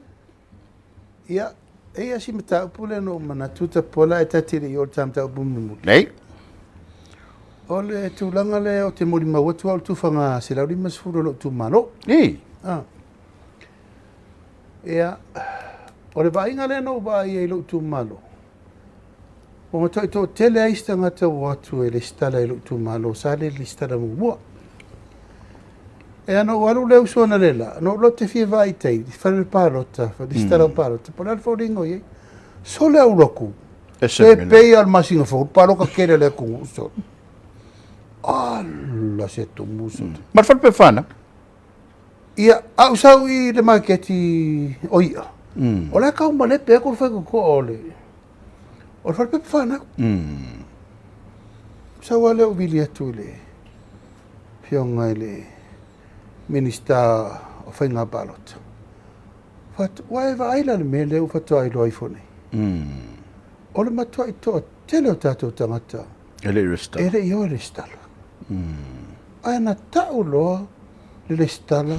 [SPEAKER 1] Ia, e i ai si mataupu lea na ou manatu Tapuala ae ta te le i oo i le ta mataupu mulimuli.
[SPEAKER 2] Nei.
[SPEAKER 1] O le tulaga lea ou te molimau atu au i le tufaga 150 o lou itumalo.
[SPEAKER 2] I.
[SPEAKER 1] Ah. Ia, o le vaaiga lea na ou vaai ai i lou itumalo, ua matuai toatele lava isi tagata ua o atu e lesitala i lou itumalo sa le lesitala muamua. Ea na ou alu le uso analeila, na ou alu ou te fia vaai i tai, i fale o le palota, lesitala o palota, po o le a le foliga o i ai. Sole au loku,
[SPEAKER 2] Ese
[SPEAKER 1] se
[SPEAKER 2] mea.
[SPEAKER 1] pei lava o le masina fou, le palota tele a le atunuu, sole. Ala se tumu sole.
[SPEAKER 2] Ma le falepepa fanau?
[SPEAKER 1] Ia, a ou sau i le maketi o i'a, o la e tau malepe atu le faitotoa o le o le falepepa fanau. Sau lava lea ou vili atu i le Afioga i le Minisita o Faiga Palota, ua e vaai la i le mea lea ua faatoa iloa ifo nei? O le matuai toatele o tatou tagata
[SPEAKER 2] E le i resitala.
[SPEAKER 1] E le i o e resitala. Ae na tau loa le resitala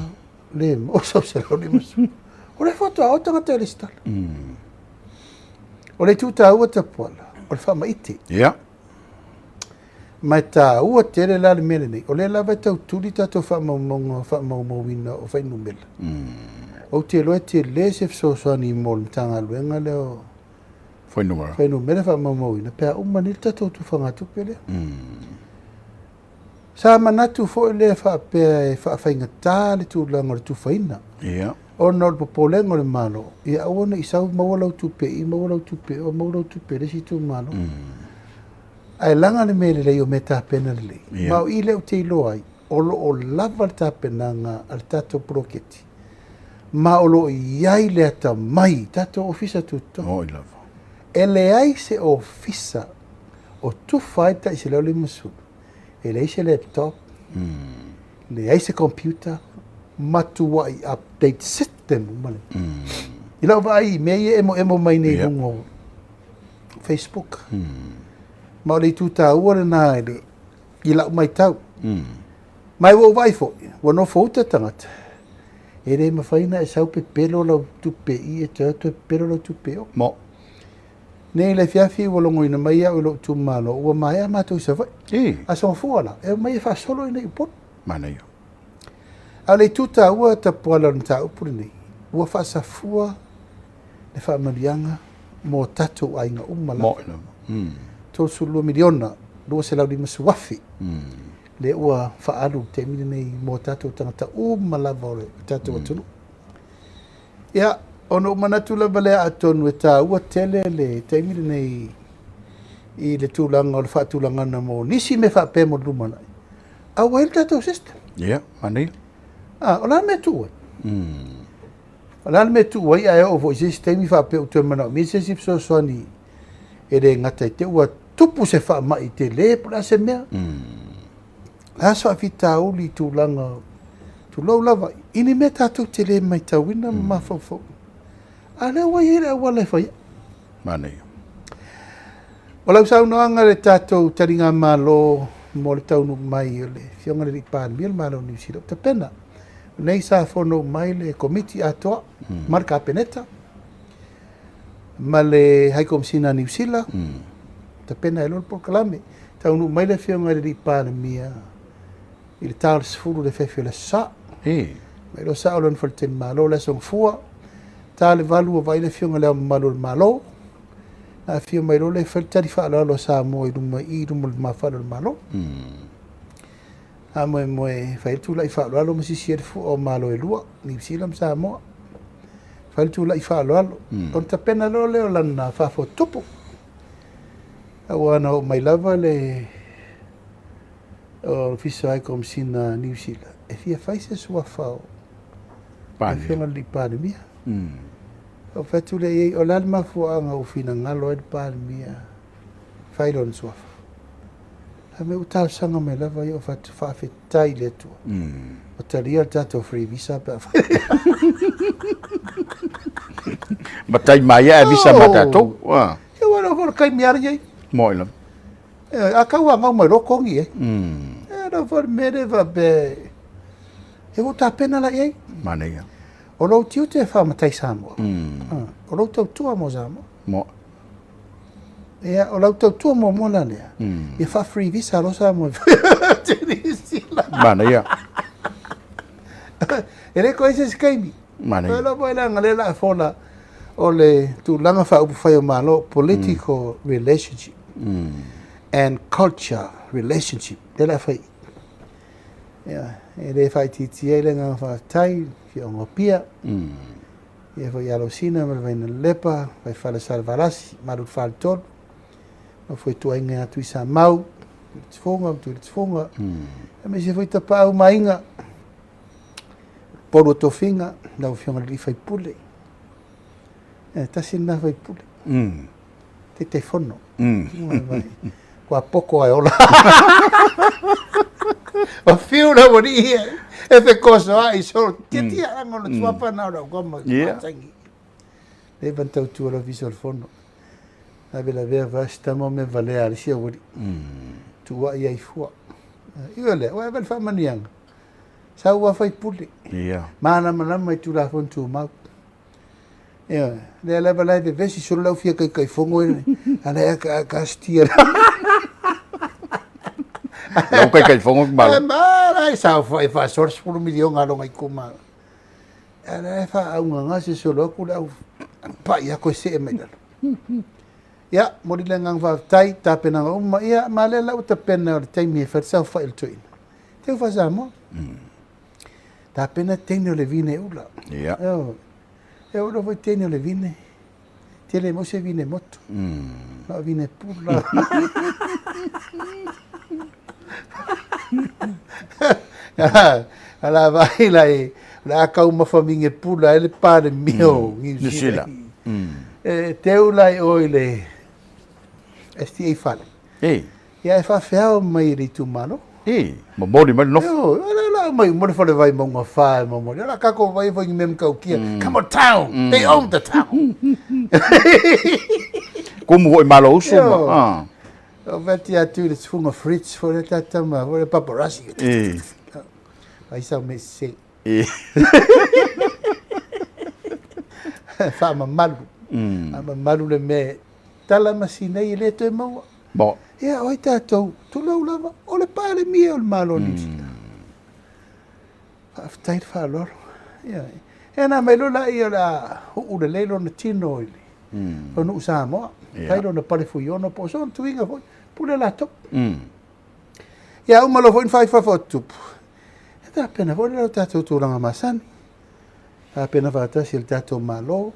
[SPEAKER 1] le maua sau 150. O lea faatoa o tagata e resitala. O le itu taua Tapuala, o le faamaite.
[SPEAKER 2] Ia.
[SPEAKER 1] Ma e taua tele la le mea lenei, o lea lava e tau tuli tatou faamaumauga faamaumauina o fuainumera. Ou te iloa e tele se fesoasoani mo le Matagaluega lea o
[SPEAKER 2] Fuainumera.
[SPEAKER 1] Fuainumera faamaumauina pe a uma nei le tatou tufagatupe lea. Sa manatu foi lea faapea e faafaigata le tulaga o le tufaina.
[SPEAKER 2] Ia.
[SPEAKER 1] Ona o le popolega o le Malo, ia aua ne i sau maua lau tupe i, maua lau tupe o, maua lau tupe i le isi itumalo. Ae laga le mea lelei o mea tapena lelei.
[SPEAKER 2] Ia.
[SPEAKER 1] Ma o i lea ou te iloa ai, o lo o lava le tapenaga a le tatou poloketi, ma o lo o i ai le atamai i tatou ofisa tutotonu.
[SPEAKER 2] Oi lava.
[SPEAKER 1] E leai se ofisa o tufa ai le tai 150, e leai se laptop, leai se computer, matuai update system uma le. I lau vaai i mea ia e emoemo mai nei i luga o Facebook. Ma o le itu taua lena i le i lau matau. Ma ua ou vaai foi, ua nofo uta tagata, e le mafai ona e sau pepelo lau tupe i e toe atu e pepelo lau tupe o.
[SPEAKER 2] Mo.
[SPEAKER 1] Nei i le afiafi ua logoina mai au e lou itumalo ua maea matou i Savaii. Aso Gafua la, e omai e faasolo i inei i Upolu.
[SPEAKER 2] Manaia.
[SPEAKER 1] A o le itu taua Tapuala o le mataupu lenei, ua faasafua le faamanuiaga mo tatou aiga uma lava. 32 miliona, 250 afe lea ua faaalu i le taimi lenei mo tatou tagata uma lava o le tatou atunuu. Ia, ona ou manatu lava lea atonu e taua tele le taimi lenei i le tulaga o le faatulagaga mo nisi mea faapea mo le lumanai, a ua i ai le tatou system.
[SPEAKER 2] Ia, manaia.
[SPEAKER 1] Ah, o le a le mea e tuu ai? O le a le mea e tuu ai ae oo foi i se isi taimi faapea ua toe manaomia se isi fesoasoani e le gata i te ua tupu se faamai tele po o le a se mea. O le a se faafitauli i tulaga, tulou lava, i ni mea tatou te le matauina ma mafaufau. A o lea ua i ai le auala e fai ai.
[SPEAKER 2] Manaia.
[SPEAKER 1] O lau saunoaga i le tatou taligamalo mo le taunuu mai o le Afioga i le Alii Palemia o le Malo o Niu Sila, ua tapena. Nei sa fono mai le Komiti atoa ma le Kapeneta ma le High Komesina a Niu Sila, tapena ai loa le polokalame. Taunuu mai le Afioga i le Alii Palemia i le ta o le 10 i le afiafi o le Aso Sa. Mai loa sao lona faletalimalo le Aso Gafua, ta le 8 ua vaai le Afioga i Le Ao Mamalu o le Malo, na afio mai loa lea e fai le tali faaaloalo a Samoa i luma i i luma o le lumafale o le Malo. Faamoemoe e fai le tulai faaaloalo ma sisi ai le fua o Malo e lua, Niu Sila ma Samoa. Fai le tulai faaaloalo, ona tapena loa lea o lana faafotutupu. Aua na oo mai lava le Ofisa High Komesina a Niu Sila e fia fai se suafa o le Afioga i le Alii Palemia. Ou fai atu lea i ai, o le a le mafuaaga ua finagalo ai le Palemia fai lona suafa? Fai mai ua talosaga mai lava ia, ou fai atu, faafetai i le Atua. Ua talia le tatou free visa pe a fai.
[SPEAKER 2] Matai mai ae visa ma tatou.
[SPEAKER 1] Ia ua lou foi le taimi lava lenei.
[SPEAKER 2] Moi lava.
[SPEAKER 1] A tau angau mai loa togi ai. E lou foi le mea lea faapea, e ua tapena la i ai.
[SPEAKER 2] Manaia.
[SPEAKER 1] O lou tiute e faamatai Samoa. O lou tautua mo Samoa.
[SPEAKER 2] Mo.
[SPEAKER 1] Ia, o lau tautua muamua la lea, ia faa-free visa loa Samoa.
[SPEAKER 2] Manaia.
[SPEAKER 1] E le toe ese se taimi.
[SPEAKER 2] Manaia.
[SPEAKER 1] Lea foi leaga lea la fola o le tulaga faaupufai o Malo, political relationship and culture relationship, lea la fai. Ia, e le faaitiitia ai le agaga faafetai, Afioga o Apia, ia foi ia Alosina ma le Vainalelepa, Vaifale Salevalasi, Malu i le Faletolu, ma foi ituaiga ia Tuisamau, Tuiletifuga ma Tuiletifuga, aemaise foi Tapaau ma Aiga, Upolu o Tofiga, lau Afioga i le Alii Faipule. E tasi lena faipule. Taitaifono. Ua poko ae ola. O fiu la ua nii e, e fekosoa'i solo. Tiatia anga ona tuapa na o lau kama. Le van tautua le ofisa o le fono. Ave lavea vasi tama o mea valea a le isi aualii. Tuua'i ai fua. Io lea, ua ave le faamanuiaga. Sau ua faipule. Malamalama i Tulafono Tumau. Ioe, lea lava la e vevesi solo le au fia taitaifono e ala e akastia.
[SPEAKER 2] Lau taitaifono ki malo.
[SPEAKER 1] Ma e saofai faasoa le 10 miliona a lona itumalo. Ala e faaaugauga se solo atu le au pai ako e see mai lalo. Ia, momoli le agaga faafetai, tapenaga uma, ia, ma lea la ua tapena o le taimi e fai le saofai o le toeaina. Teu faa-Samoa. Tapena teine o le vine ula.
[SPEAKER 2] Ia.
[SPEAKER 1] E oo foi teine o le vine. Tele mo se vine motu. Na o vine pula. Ala vai la e o le a taumafa minge pula ai le Palemia o Niu Sila. E teu la i o i le STA fale. Ia e faafeao mai e le itumalo.
[SPEAKER 2] I, momoli mai le nofo.
[SPEAKER 1] Io, la la mai mo le fale vai maunga fa e momoli. La kako vai foi ni mem kaukia. Come on town. They own the town.
[SPEAKER 2] Kumu hoi malo usu ma. Ah.
[SPEAKER 1] O veti atu le tfunga fridge fo le tatama, fo le paparazzi.
[SPEAKER 2] I.
[SPEAKER 1] Ai sau me se.
[SPEAKER 2] I.
[SPEAKER 1] Faamamalu. Faamamalu le mea. tala masina e le toe maua.
[SPEAKER 2] Mo.
[SPEAKER 1] Ia, o ai tatou, tulou lava, o le Palemia o le Malo o Niu Sila. Faafetai le faaaloalo. Ioe. Ia na aumai loa laia o le a uu lelei lona tino i le atunuu Samoa, fai lona pale fuiono po o sona tuiga foi, pule latou. Ia uma loa foi ona fai fafo o tupu, e tapena foi le tatou tulaga masani. Tapena faatasi e le tatou Malo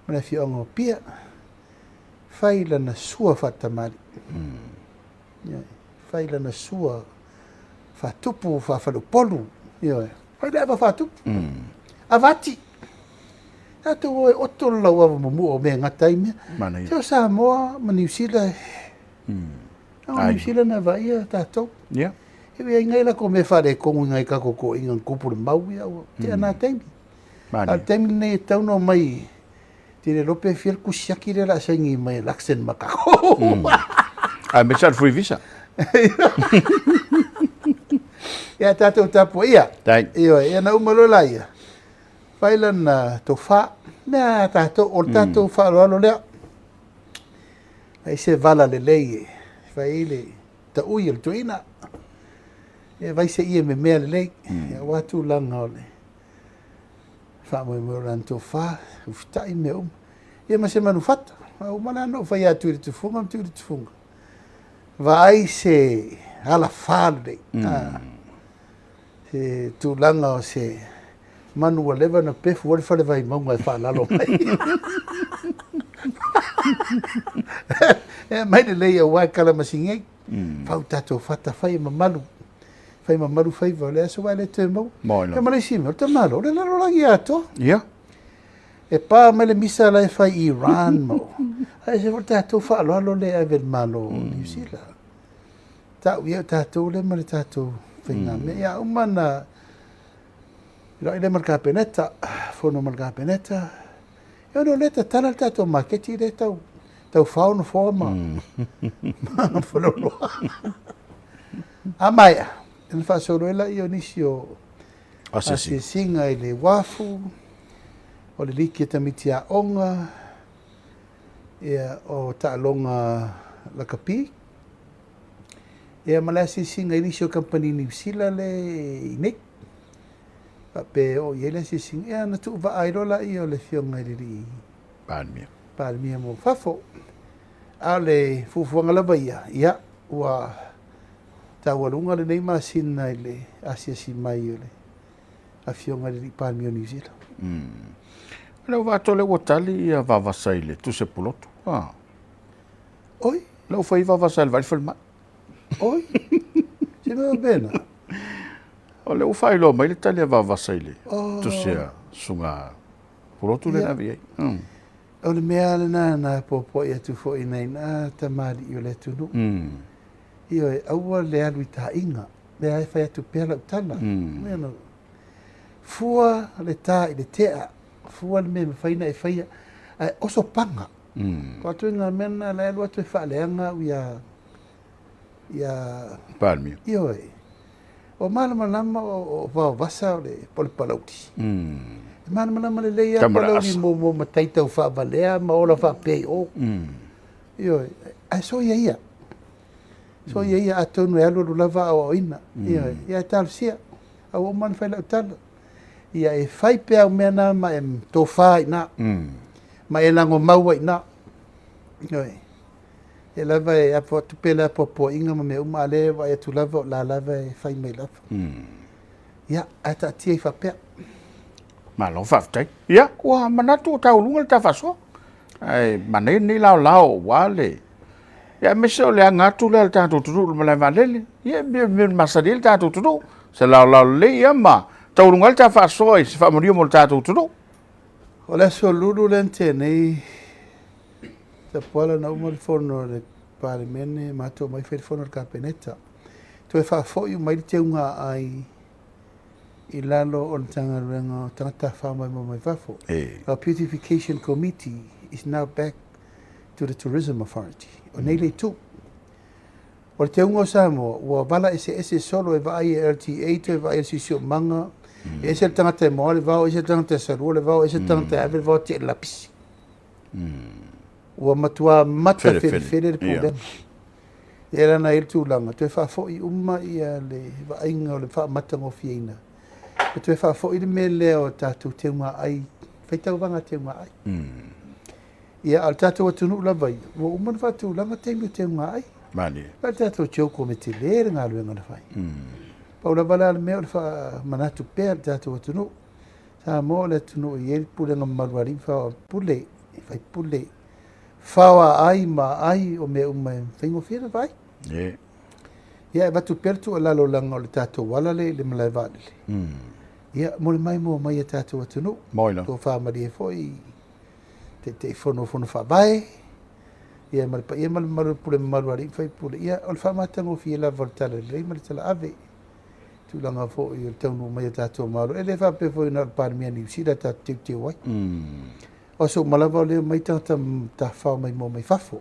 [SPEAKER 1] ma le afioaga o Apia, fai lana sua faatamalii. Ioe. Fai lana sua faatupu faafaleupolu. Ioe. Fai le ava faatupu. Ava ati. Tatou o e oto le lauava muamua o mea e gata ai mea.
[SPEAKER 2] Manaia.
[SPEAKER 1] Se o Samoa ma Niu Sila, o Niu Sila na vaaia tatou. E ui ai ngai latou mea faaletonu i nai tatou toeaiina na tupu le mau, ia ua tea na taimi.
[SPEAKER 2] Manaia.
[SPEAKER 1] A o le taimi lenei e tatau ona omai Te le iloa pe fia le tusi siaki lea o le a saini mai e Luxon ma tatou.
[SPEAKER 2] Aemaise lava le free visa.
[SPEAKER 1] Ia tatou tapuaia.
[SPEAKER 2] Dai.
[SPEAKER 1] Ioe, ia na uma loa laia, fai lana tofa. Mea a tatou, o le tatou faaaloalo lea. Ai se vala lelei e fai ai le taui o le toeaina. Ia vai se ie memea lelei, aua tulaga o le faamoemoe o lana tofa, ufitai mea uma. Ia ma se manufata. Ua uma la ona ou fai atu i le tufuga ma tuu i le tufuga. Vaai se alafa lelei. Se tulaga o se manu ua leva ona pefu ai le fale vaimauga e faalalo mai. E aumai lelei aua e kalamasini ai. Fau tatou fata, fai e mamalu. Fai mamalu faiva o le aso aua e le toe maua.
[SPEAKER 2] Moi lava.
[SPEAKER 1] Ia ma le isi mea, o le tamaloa, o le lalolagi atoa.
[SPEAKER 2] Ia.
[SPEAKER 1] E pa mai le misa la e fai i Iran ma o. Ae ese foi le tatou faaaloalo lea e ave i le Malo o Niu Sila. Tau i ai o tatou lea ma le tatou faigamea. Ia uma ona feiloai lea ma le Kapeneta, fono ma le Kapeneta. Ia ona o lea e tatala le tatou maketi lea e tau tau fao nofoa ma ma faleoloa. A maea, ona faasolo ai lea o nisi o asiasiga i le uafu, o le liki a tamaiti aoga, ia, o taaloga lakapi, ia ma le asiasiga i nisi o kamupani Niu Sila lea e i nei. Faapea e oo i ai le asiasiga, ia ona tuuvaa ai loa lea o le Afioga i le Alii
[SPEAKER 2] Palemia.
[SPEAKER 1] Palemia mo fafo. A o le fuafuaga lava ia, ia, ua taualuga lenei masina i le asiasi mai o le Afioga i le Alii Palemia o Niu Sila.
[SPEAKER 2] O lea ua atoa lea ua tali ia Vavasa i le tusi a Pulotu. Ah.
[SPEAKER 1] Oi?
[SPEAKER 2] Lea ua fai Vavasa i le vaai falemai.
[SPEAKER 1] Oi? Se mea faapena?
[SPEAKER 2] O lea ua faailoa mai le tali a Vavasa i le tusi a Susuga Pulotu lea na ave i ai.
[SPEAKER 1] O le mea lena na popoe atu foi i nai na tamalii o le atunuu. Ioe, aua le alu i taaiga. Lea e fai atu pea lau tala. Fua le ta i le tea, fua le mea e mafai ona e faia, ae oso paga. Ko atu i ngā mea na la e alu atu e faaleaga au ia ia
[SPEAKER 2] Palemia.
[SPEAKER 1] Ioe. O malamalama o Vaovasa o le o le Palauli. E malamalama lelei lava Palauli mo matai tau faavalea ma ola faapea i o. Ioe. Ae soia ia. Soia ia atonu e alualu lava aoaoina. Ioe. Ia e talosia. A ua uma ona fai lau tala. Ia e fai pea au mea na ma e tofa i ina. Ma e lagomau ai i ina. Ioe. Ia lava e apo atu pea le apoapoaiga ma mea uma, a o lea e vaai atu lava o la lava e fai mai lava. Ia, ae taatia ai faapea.
[SPEAKER 2] Malo faafetai. Ia, ua manatu ua taualuga le ta faasoa. Ae manaia lenei laolao aua le... Ia, aemaise o le aga atu lea a le tatou atunuu i le malae vaalele. Ia, e mea e masani ai le tatou atunuu. Se laolao lelei ia ma taualuga ai le ta faasoa i se faamanuia mo le tatou atunuu.
[SPEAKER 1] O le aso Lulu lea na tea nei, Tapuala na uma le fono a le Palemene, matou omai fai le fono a le Kapeneta. Toe faafoi uma ai le teuga aai i lalo o le Matagaluega o Tagata Tafafao Maimoa Mai Fafo. Our Beautification Committee is now back to the Tourism Authority. O nei le itu. O le teuga o Samoa, ua vala eseese solo e vaai e LTA, toe vaai e le Siosiomaga, e ese le tagata e moa le vao, ese le tagata e salua le vao, ese le tagata e ave le vao, tee le lapisi. Ua matuā mata felefele le pulega. Ia lana i ai le tulaga, toe faafoi uma ia le vaaiga o le faamatagofieina, e toe faafoi le mea lea o tatou teugaai, faitauvaga teugaai. Ia, a o le tatou atunuu lava ia, ua uma ona faatulaga taimi o teugaai.
[SPEAKER 2] Malie.
[SPEAKER 1] Vaai le tatou CHOGM e tele le galuega na fai. Pau lava la le mea o le faamanatu pea i le tatou atunuu. Samoa o le atunuu e i ai le pulega mamalu a alii ma faipule, faipule, fao aai ma aai o mea uma e faigofie ona vaai.
[SPEAKER 2] Yeah.
[SPEAKER 1] Ia, e avatu pea le tuualalo leaga o le tatou ala lea i le malae vaalele. Ia, mo le maimoa mai a tatou atunuu.
[SPEAKER 2] Moi la.
[SPEAKER 1] Tofa malie foi Taitaifono o Fono Faavae, ia ma le paia ma le mamalu o le pule mamalu a alii ma faipule. Ia, o le faamatagofie lava o le talalelei ma le talaave. Tulaga foi o le taunuu mai o tatou Malo. E le faapea foi na o le Palemia Niu Sila tatou teuteu ai. O aso uma lava o lea omai tagata tafafao maimoa mai fafo.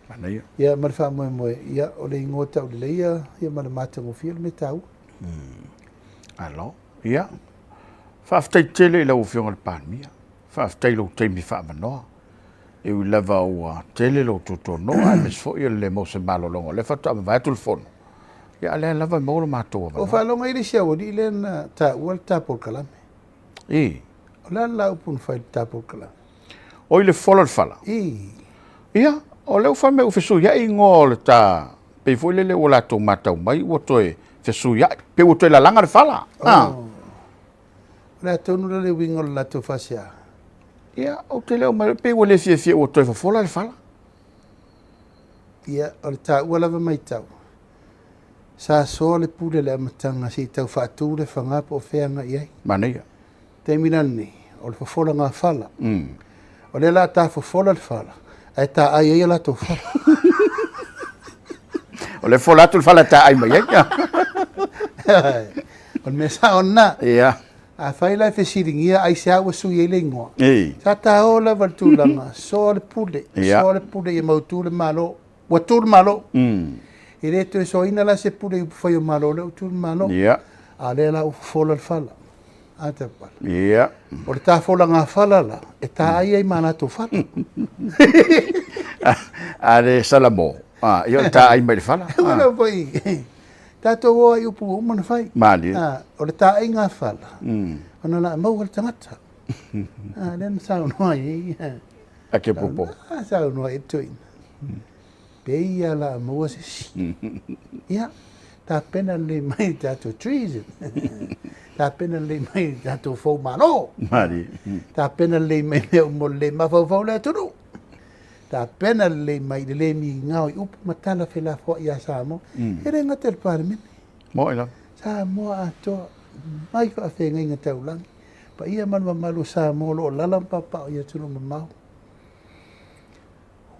[SPEAKER 2] Manaia.
[SPEAKER 1] Ia ma le faamoemoe, ia o le igoa tauleleia ia ma le matagofie o le mea taua.
[SPEAKER 2] Alo. Ia. Faafetai tele i lau Afioga i le Palemia. Faafetai i lou taimi faavanoa. E ui lava ua tele lou tuatuanoa aemaise foi o le le maua o se malologa o lea faatoa mavae atu le fono. Ia a o lea lava e maua lo matou avanoa.
[SPEAKER 1] Ua faalogo ai le isi aualii lea na taua le ta polokalame.
[SPEAKER 2] I.
[SPEAKER 1] O le a le la upu na fai i le ta polokalame?
[SPEAKER 2] Oi le fola o le fala.
[SPEAKER 1] I.
[SPEAKER 2] Ia, o lea ua fai mai ua fesuiai igoa o le ta, pei foi lele ua latou matau mai ua toe fesuiai, pei ua toe lalaga le fala.
[SPEAKER 1] Oh. O le a tonu la le uiga o le latou faasea?
[SPEAKER 2] Ia, ou te le o mai, pei ua le fiafia ua toe fofola le fala.
[SPEAKER 1] Ia, o le taua lava matau, sa soa le pule i le amataga se i tau faatu le faga po o fea agai i ai.
[SPEAKER 2] Manaia.
[SPEAKER 1] Taimi la lenei, o le fofolaga fala. O lea la a ta fofola le fala, ae taai ai a latou fala.
[SPEAKER 2] O le fofola atu le fala e taai mai ai.
[SPEAKER 1] O le mea sao lena.
[SPEAKER 2] Ia.
[SPEAKER 1] Afai la e fesiligia aisea ua sui ai le igoa,
[SPEAKER 2] Ei.
[SPEAKER 1] sa ta o lava i le tulaga, soa le pule,
[SPEAKER 2] Ia.
[SPEAKER 1] soa le pule ia mautu le Malo. Ua tu le Malo. E le toe soaina la se pule i upufai o Malo, o lea ua tu le Malo.
[SPEAKER 2] Ia.
[SPEAKER 1] A o lea la ua fofola le fala. A Taupala.
[SPEAKER 2] Ia.
[SPEAKER 1] O le ta folaga fala la, e ta ai ai ma latou fala.
[SPEAKER 2] A le Salamo, a, ia o le ta ai mai le fala.
[SPEAKER 1] Ua lava foi, tatou o ai i upu ua uma ona fai.
[SPEAKER 2] Malie.
[SPEAKER 1] A, o le taaiga fala, ona o le a maua le tagata. A, lea na saunoa ai ai.
[SPEAKER 2] A ke popo.
[SPEAKER 1] A, saunoa ai le toeaina. Pei lava o le a maua se isi. Ia, tapena lelei mai le tatou treason. Tapena lelei mai le tatou fou malo.
[SPEAKER 2] Malie.
[SPEAKER 1] Tapena lelei mai mea uma o le le mafaufau o le atunuu. Tapena lelei mai le le migao i upu ma tala felafoai ia Samoa. E le gata i le Palemene.
[SPEAKER 2] Moi lava.
[SPEAKER 1] Samoa atoa, mai faafeagaiga taulagi, paia ma le mamalu o Samoa o lo o lala ma papao i atunuu mamao.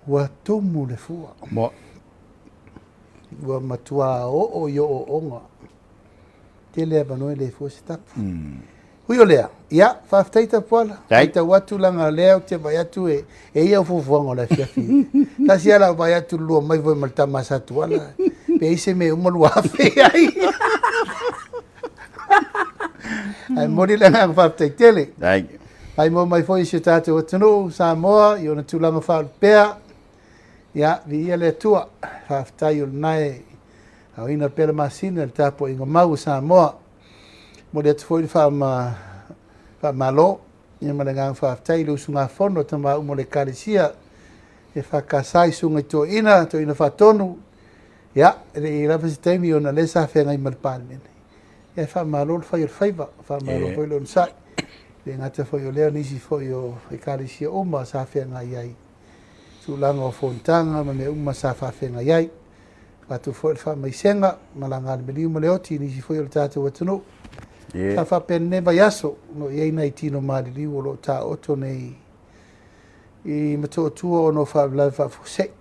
[SPEAKER 1] Ua tumu le fua.
[SPEAKER 2] Moi.
[SPEAKER 1] Ua matua oo i ooooga. Tele avanoa e le fua se tapu. Ui o lea, ia, faafetai Tapuala. Matau atu leaga o lea ou te vaai atu e e i ai au fuafuaga o le afiafi. Tasi lava lau vaai atu lua mai foi ma le tama a Satuala, pe i ai se mea e uma 2000 ai. Ae momoli le agaga faafetai tele. Maimoa mai foi i si o tatou atunuu, Samoa, i ona tulaga faalupea. Ia, viia le Atua. Faafetai o lena e aoina pea le masina i le tapuaiga mau a Samoa. Momoli atu foi le faamalo ia ma le agaga faafetai i le usugafono a tama uma o le Ekalesia EFKS i susuga i toeaiina, toeaina faatonu. Ia, e le i i ai lava se taimi ona o lea sa feagai ma le Palemene. Ia e faamalo le fai o le faiva, faamalo foi le onosai. E le gata foi o lea, o nisi foi o Ekalesia uma sa feagai ai i tulaga o fonotaga ma mea uma sa faafeagai ai. Avatu foi le faamaisega ma laga le maliu ma le oti i nisi foi o le tatou atunuu. Sa faapea lenei vaiaso, o lo o i ai nai tino maliliu o lo o taooto nei i Motootua ona o faalavelave faafuasei.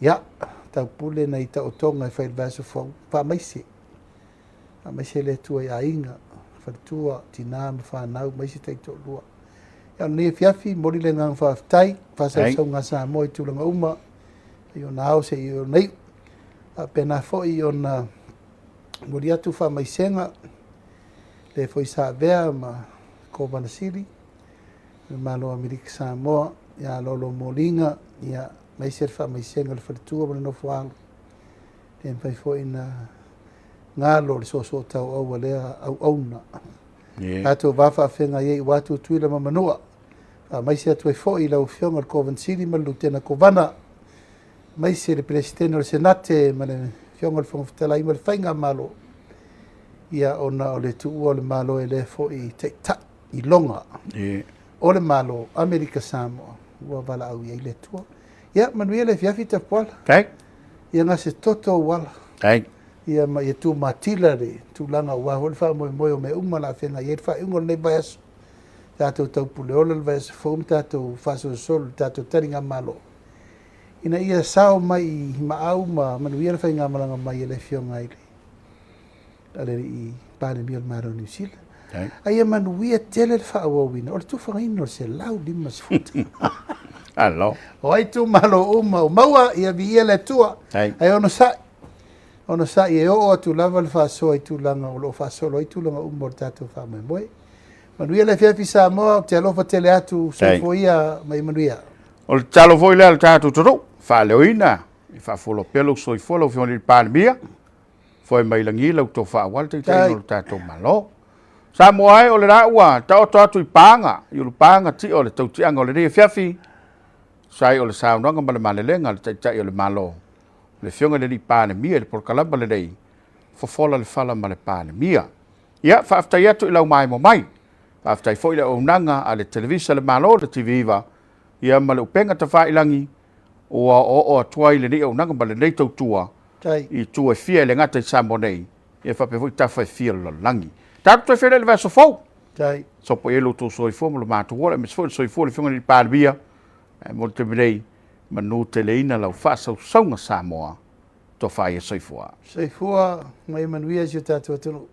[SPEAKER 1] Ia, taupule nai taotoga e fai i le vaiaso fou, faamaise. Faamaise le Atua i aiga, faletua, tina ma fanau ma isi taitoalua. Ia, o lenei afiafi, momoli le agaga faafetai, faasausauga a Samoa i tulaga uma, i ona ao seia ona iu. Faapena foi ona momoli atu faamaisega, le foi sa avea ma Kovana Sili, le Malo o Amerika Samoa. ia Lolo Moliga, ia, aemaise le faamaisega o le faletua ma le nofo alo. E le mafai foi ona galo le soosootauau a lea auauna. Tatou va faafeagai ai aua Tutuila ma Manua. Faamaise atu ai foi i lau Afioga i le Kovana Sili ma le Lutena Kovana, aemaise le Peresetene o le Senate ma le Afioga i le Fofoga Fetalai ma le Faigamalo, ia ona o le tuua o le Malo e lea foi taitai iloga o le Malo Amerika Samoa ua valaau i ai le Atua. Ia manuia le afiafi Tapuala. Ia gase toto ou ala. Ia ma ia tumatila le tulaga aua foi le faamoemoe o mea uma o le a feagai ai le faaiuga o lenei vaiaso. Tatou taupuleola le vaiaso fou ma tatou faasolosolo i le tatou taligamalo ina ia sao mai i maau ma manuia le faigamalaga mai a le Afioga i le a le alii Palemia o le Malo o Niu Sila. A ia manuia tele le faaauauina o le tufagaina o le 150.
[SPEAKER 2] Alo.
[SPEAKER 1] O ai itumalo uma o maua, ia viia le Atua. Ae onosai, onosai e oo atu lava le faasoa i tulaga o lo o faasolo ai tulaga uma o le tatou faamoemoe. Manuia le afiafi Samoa, ou te alofa tele atu, soifua ia ma ia manuia.
[SPEAKER 2] O le tatalo foi lea a le tatou atunuu, faaleoina, ia faafualoa pea lou soifua lau Afioga i le Palemia, foe mai lagi lau tofa aua le taitaiga o le tatou Malo. Samoa e, o le la ua taoto atu i paga, i ulupaga tia o le tautiaga o lenei afiafi, sai o le saunoaga ma le malelega a le Taitai o le Malo, le Afioga i le Alii Palemia i le polokalama lenei, Fofola le Fala ma le Palemia. Ia, faafetai atu i lau maemo mai. Faafetai foi i le auaunaga a le Televisa a le Malo, le TV9, ia ma le upega tafailagi ua oooo atu ai lenei auaunaga ma lenei tautua i itu e fia e le gata i Samoa nei, ia faapea foi tafa e fia o le lalolagi. Tatou toe feiloai i le vaiaso fou. Sopo i ai lo outou soifua ma lo matou ola, aemaise foi le soifua o le Afioga i le Palemia, ae mo le taimi nei, manu teleina lau faasausauga Samoa, tofa ia soifua.
[SPEAKER 1] Soifua ma ia manuia si o tatou atunuu.